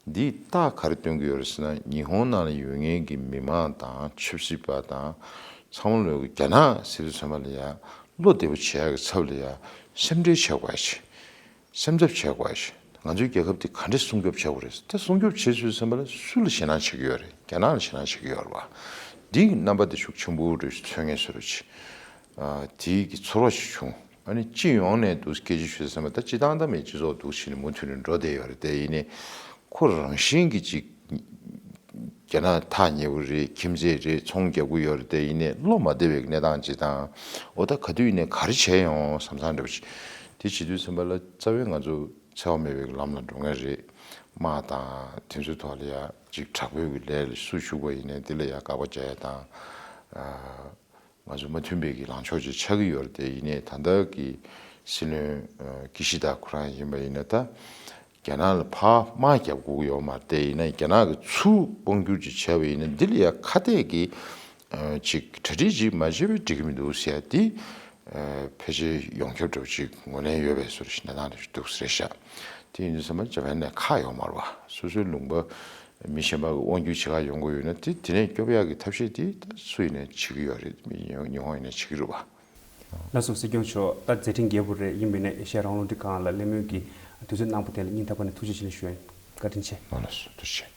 འདིས་རྟགས་ག་རེ་སྟོན་གྱི་ཡོད་རེད་ཟེར་ན་ཉི་ཧོང་ནང་ལ་ཡོད་མཁན་གྱི་མི་མང་དང་ཆབ་སྲིད་པ་དང་ཚང་མ་ལོས་རྒྱ་ནག་ཟེར་དུས་ཚང་མ་ལ་ཡ་བློ་བདེ་པོ་བྱེད་ཡག་གི་ཚབ་ལ་ཡ་སེམས་ཁྲལ་བྱེད་དགོས་ཡ་ཞིག་སེམས་འཚབ་བྱེད་དགོས་ཡ་ཞིག་ང་ཚོའི་རྒྱལ་ཁབ་འདི་ག་འདྲས་སྲུང་སྐྱོབ་བྱེད་དགོས་རེད། ད་སྲུང་སྐྱོབ་བྱེད་ཚུལ་ཚང་མ་ལ་སུ་ལ་ཞེད་སྣང་བྱེད་ཀྱི་ཡོད་རེད། རྒྱ་ནག་ལ་ཞེད་སྣང་བྱེད་ཀྱི་ཡོད་རེད་བ། འདིའི་རྣམ་པ་འདི་ཤུགས་ཆེན་པོ་རེད་མཚོན་ངེས་བཟོ་འདྲ་ཅིག་དེའི་གི་ཚོར་བ་ཞིག་བྱུང་། ཨ་ནི་སྤྱི་ཡོངས་ནས་འདུག་སྐད་ཆ་ཞུས་ཙང་ད་སྤྱི་བཏང་ད་མེད་སྤྱི་ཚོགས་འདུག་བྱས་ནས་མུ་མཐུད་ནས་འགྲོ་བསྡད་ཡོད་རེད་དེ། ཡིན་ནའི་ཁོ་རང་བཞིན་གྱི་ཅིག་རྒྱ་ནག་ཐག་ཉེ་པོ་རེད། ཁྱིམ་མཚེས་རེད། ཚོང་རྒྱག་གི་ཡོད་རེད་དེ། ཡིན་ནའི་བློ་མ་བདེ་བའི་གནས་སྟངས་ཅིག་དང་འོ་ད་ག་དུས་ཡིན་ནའི་ག་རེ་བྱས་ཡོང་བསམ་བསམ་འདྲ་པོ་ཅིག་དེ་བྱེད་དུས་ཙམ་པ་ལ་རྩ་བའི་ང་ཚོ་འཚེ་བ་མེད་པའི་ལམ་ལ་འགྲོ་མཁན་རེད། དམག་དང་དེ་ཚོའི་ཐོག་ལ་ཡ་ཅིག་དྲག་པོའི་གི་ལས་ལ་སུ་ཞུགས་པ་ཡིན་ནའི་དེ་ལ་ཡ་དགག་པ་རྒྱག་ཡ་དང་། ང་ཚོ་མ་མཐུན་པའི་གི་ལངས་ཕྱོགས་ཅིག་ཆགས་ཀྱི་ཡོད་རེད་དེ། ཡིན་ནའི་ད་ལྟ་གི་སྲིད་བློན་ཀི་ཤི་ད་ཁོ་རང་ཡིན་པ་ཡིན་ན་ད། རྒྱ་ནག་ལ་ཕར་དམག་རྒྱབ་དགོས་ཀྱི་ཡོད་མ་རེད་དེ། ཡིན་ན་རྒྱ་ནག་གིས་ཚུར་དཔུང་སྒྱུར་ཅིག་བྱས་པ་ཡིན་ན་འདི་ལ་ཡ་ཁ་གཏད་ཀྱི་ཅིག་གྲ་སྒྲིག་ཅིག་མ་བྱས་པའི་འགྲིག་གི་མི་འདུག་ཟེར་ཡ་འདི་ཕལ་ཆེར་ཡོངས་ཁྱབ་འདྲ་བོ་ཅིག་ངོས་ལེན་ཡོད་པའི་བཟོ་འདྲ་ཞིག་གནས་སྟངས་འདྲ་ཞིག་འདུག་ཟེར་ཤག་དེ་ཡིན་དུས་ཙམ་པ་ཇ་པན་ནས་ཁག་ཡོད་མ་རེད་པ། སོ་སོའི་ལུང་པ་མི་གཞན་པ་གི་དབང་སྒྱུར་བྱེད་ག་ཡོང་གི་ཡོད་ན་དེ་དེ་ནས་སྐྱོབ་ཡག་གི་ཐབས་ཤེས་དེ་ད་སུ་ཡིན་ནའི་བྱེད་ཀྱི་ཡོད་རེད། ཉི་ཧོང་ཡིན་ནའི་བྱེད་ཀྱི་རེད་པ། ལགས་སོ། སྲིད་སྐྱོང་མཆོག་ད་མཛད་འཕྲིན་རྒྱས་པོ་རེད། ཡིན་པས་ན་ཨེ་ཤ་ཡ་རང་དབང་རླུང་འཕྲིན་ཁང་ལ་གླེང་མོལ་གྱི་དུས་ཚོད་གནང་པ་དེ་ལ་སྙིང་ཐག་པ་ནས་ཐུགས་རྗེ་ཆེ་ཞུ་ཡ་ཡིན། བཀའ་དྲིན་ཆེ། ལགས་སོ། ཐུགས་རྗེ་ཆེ།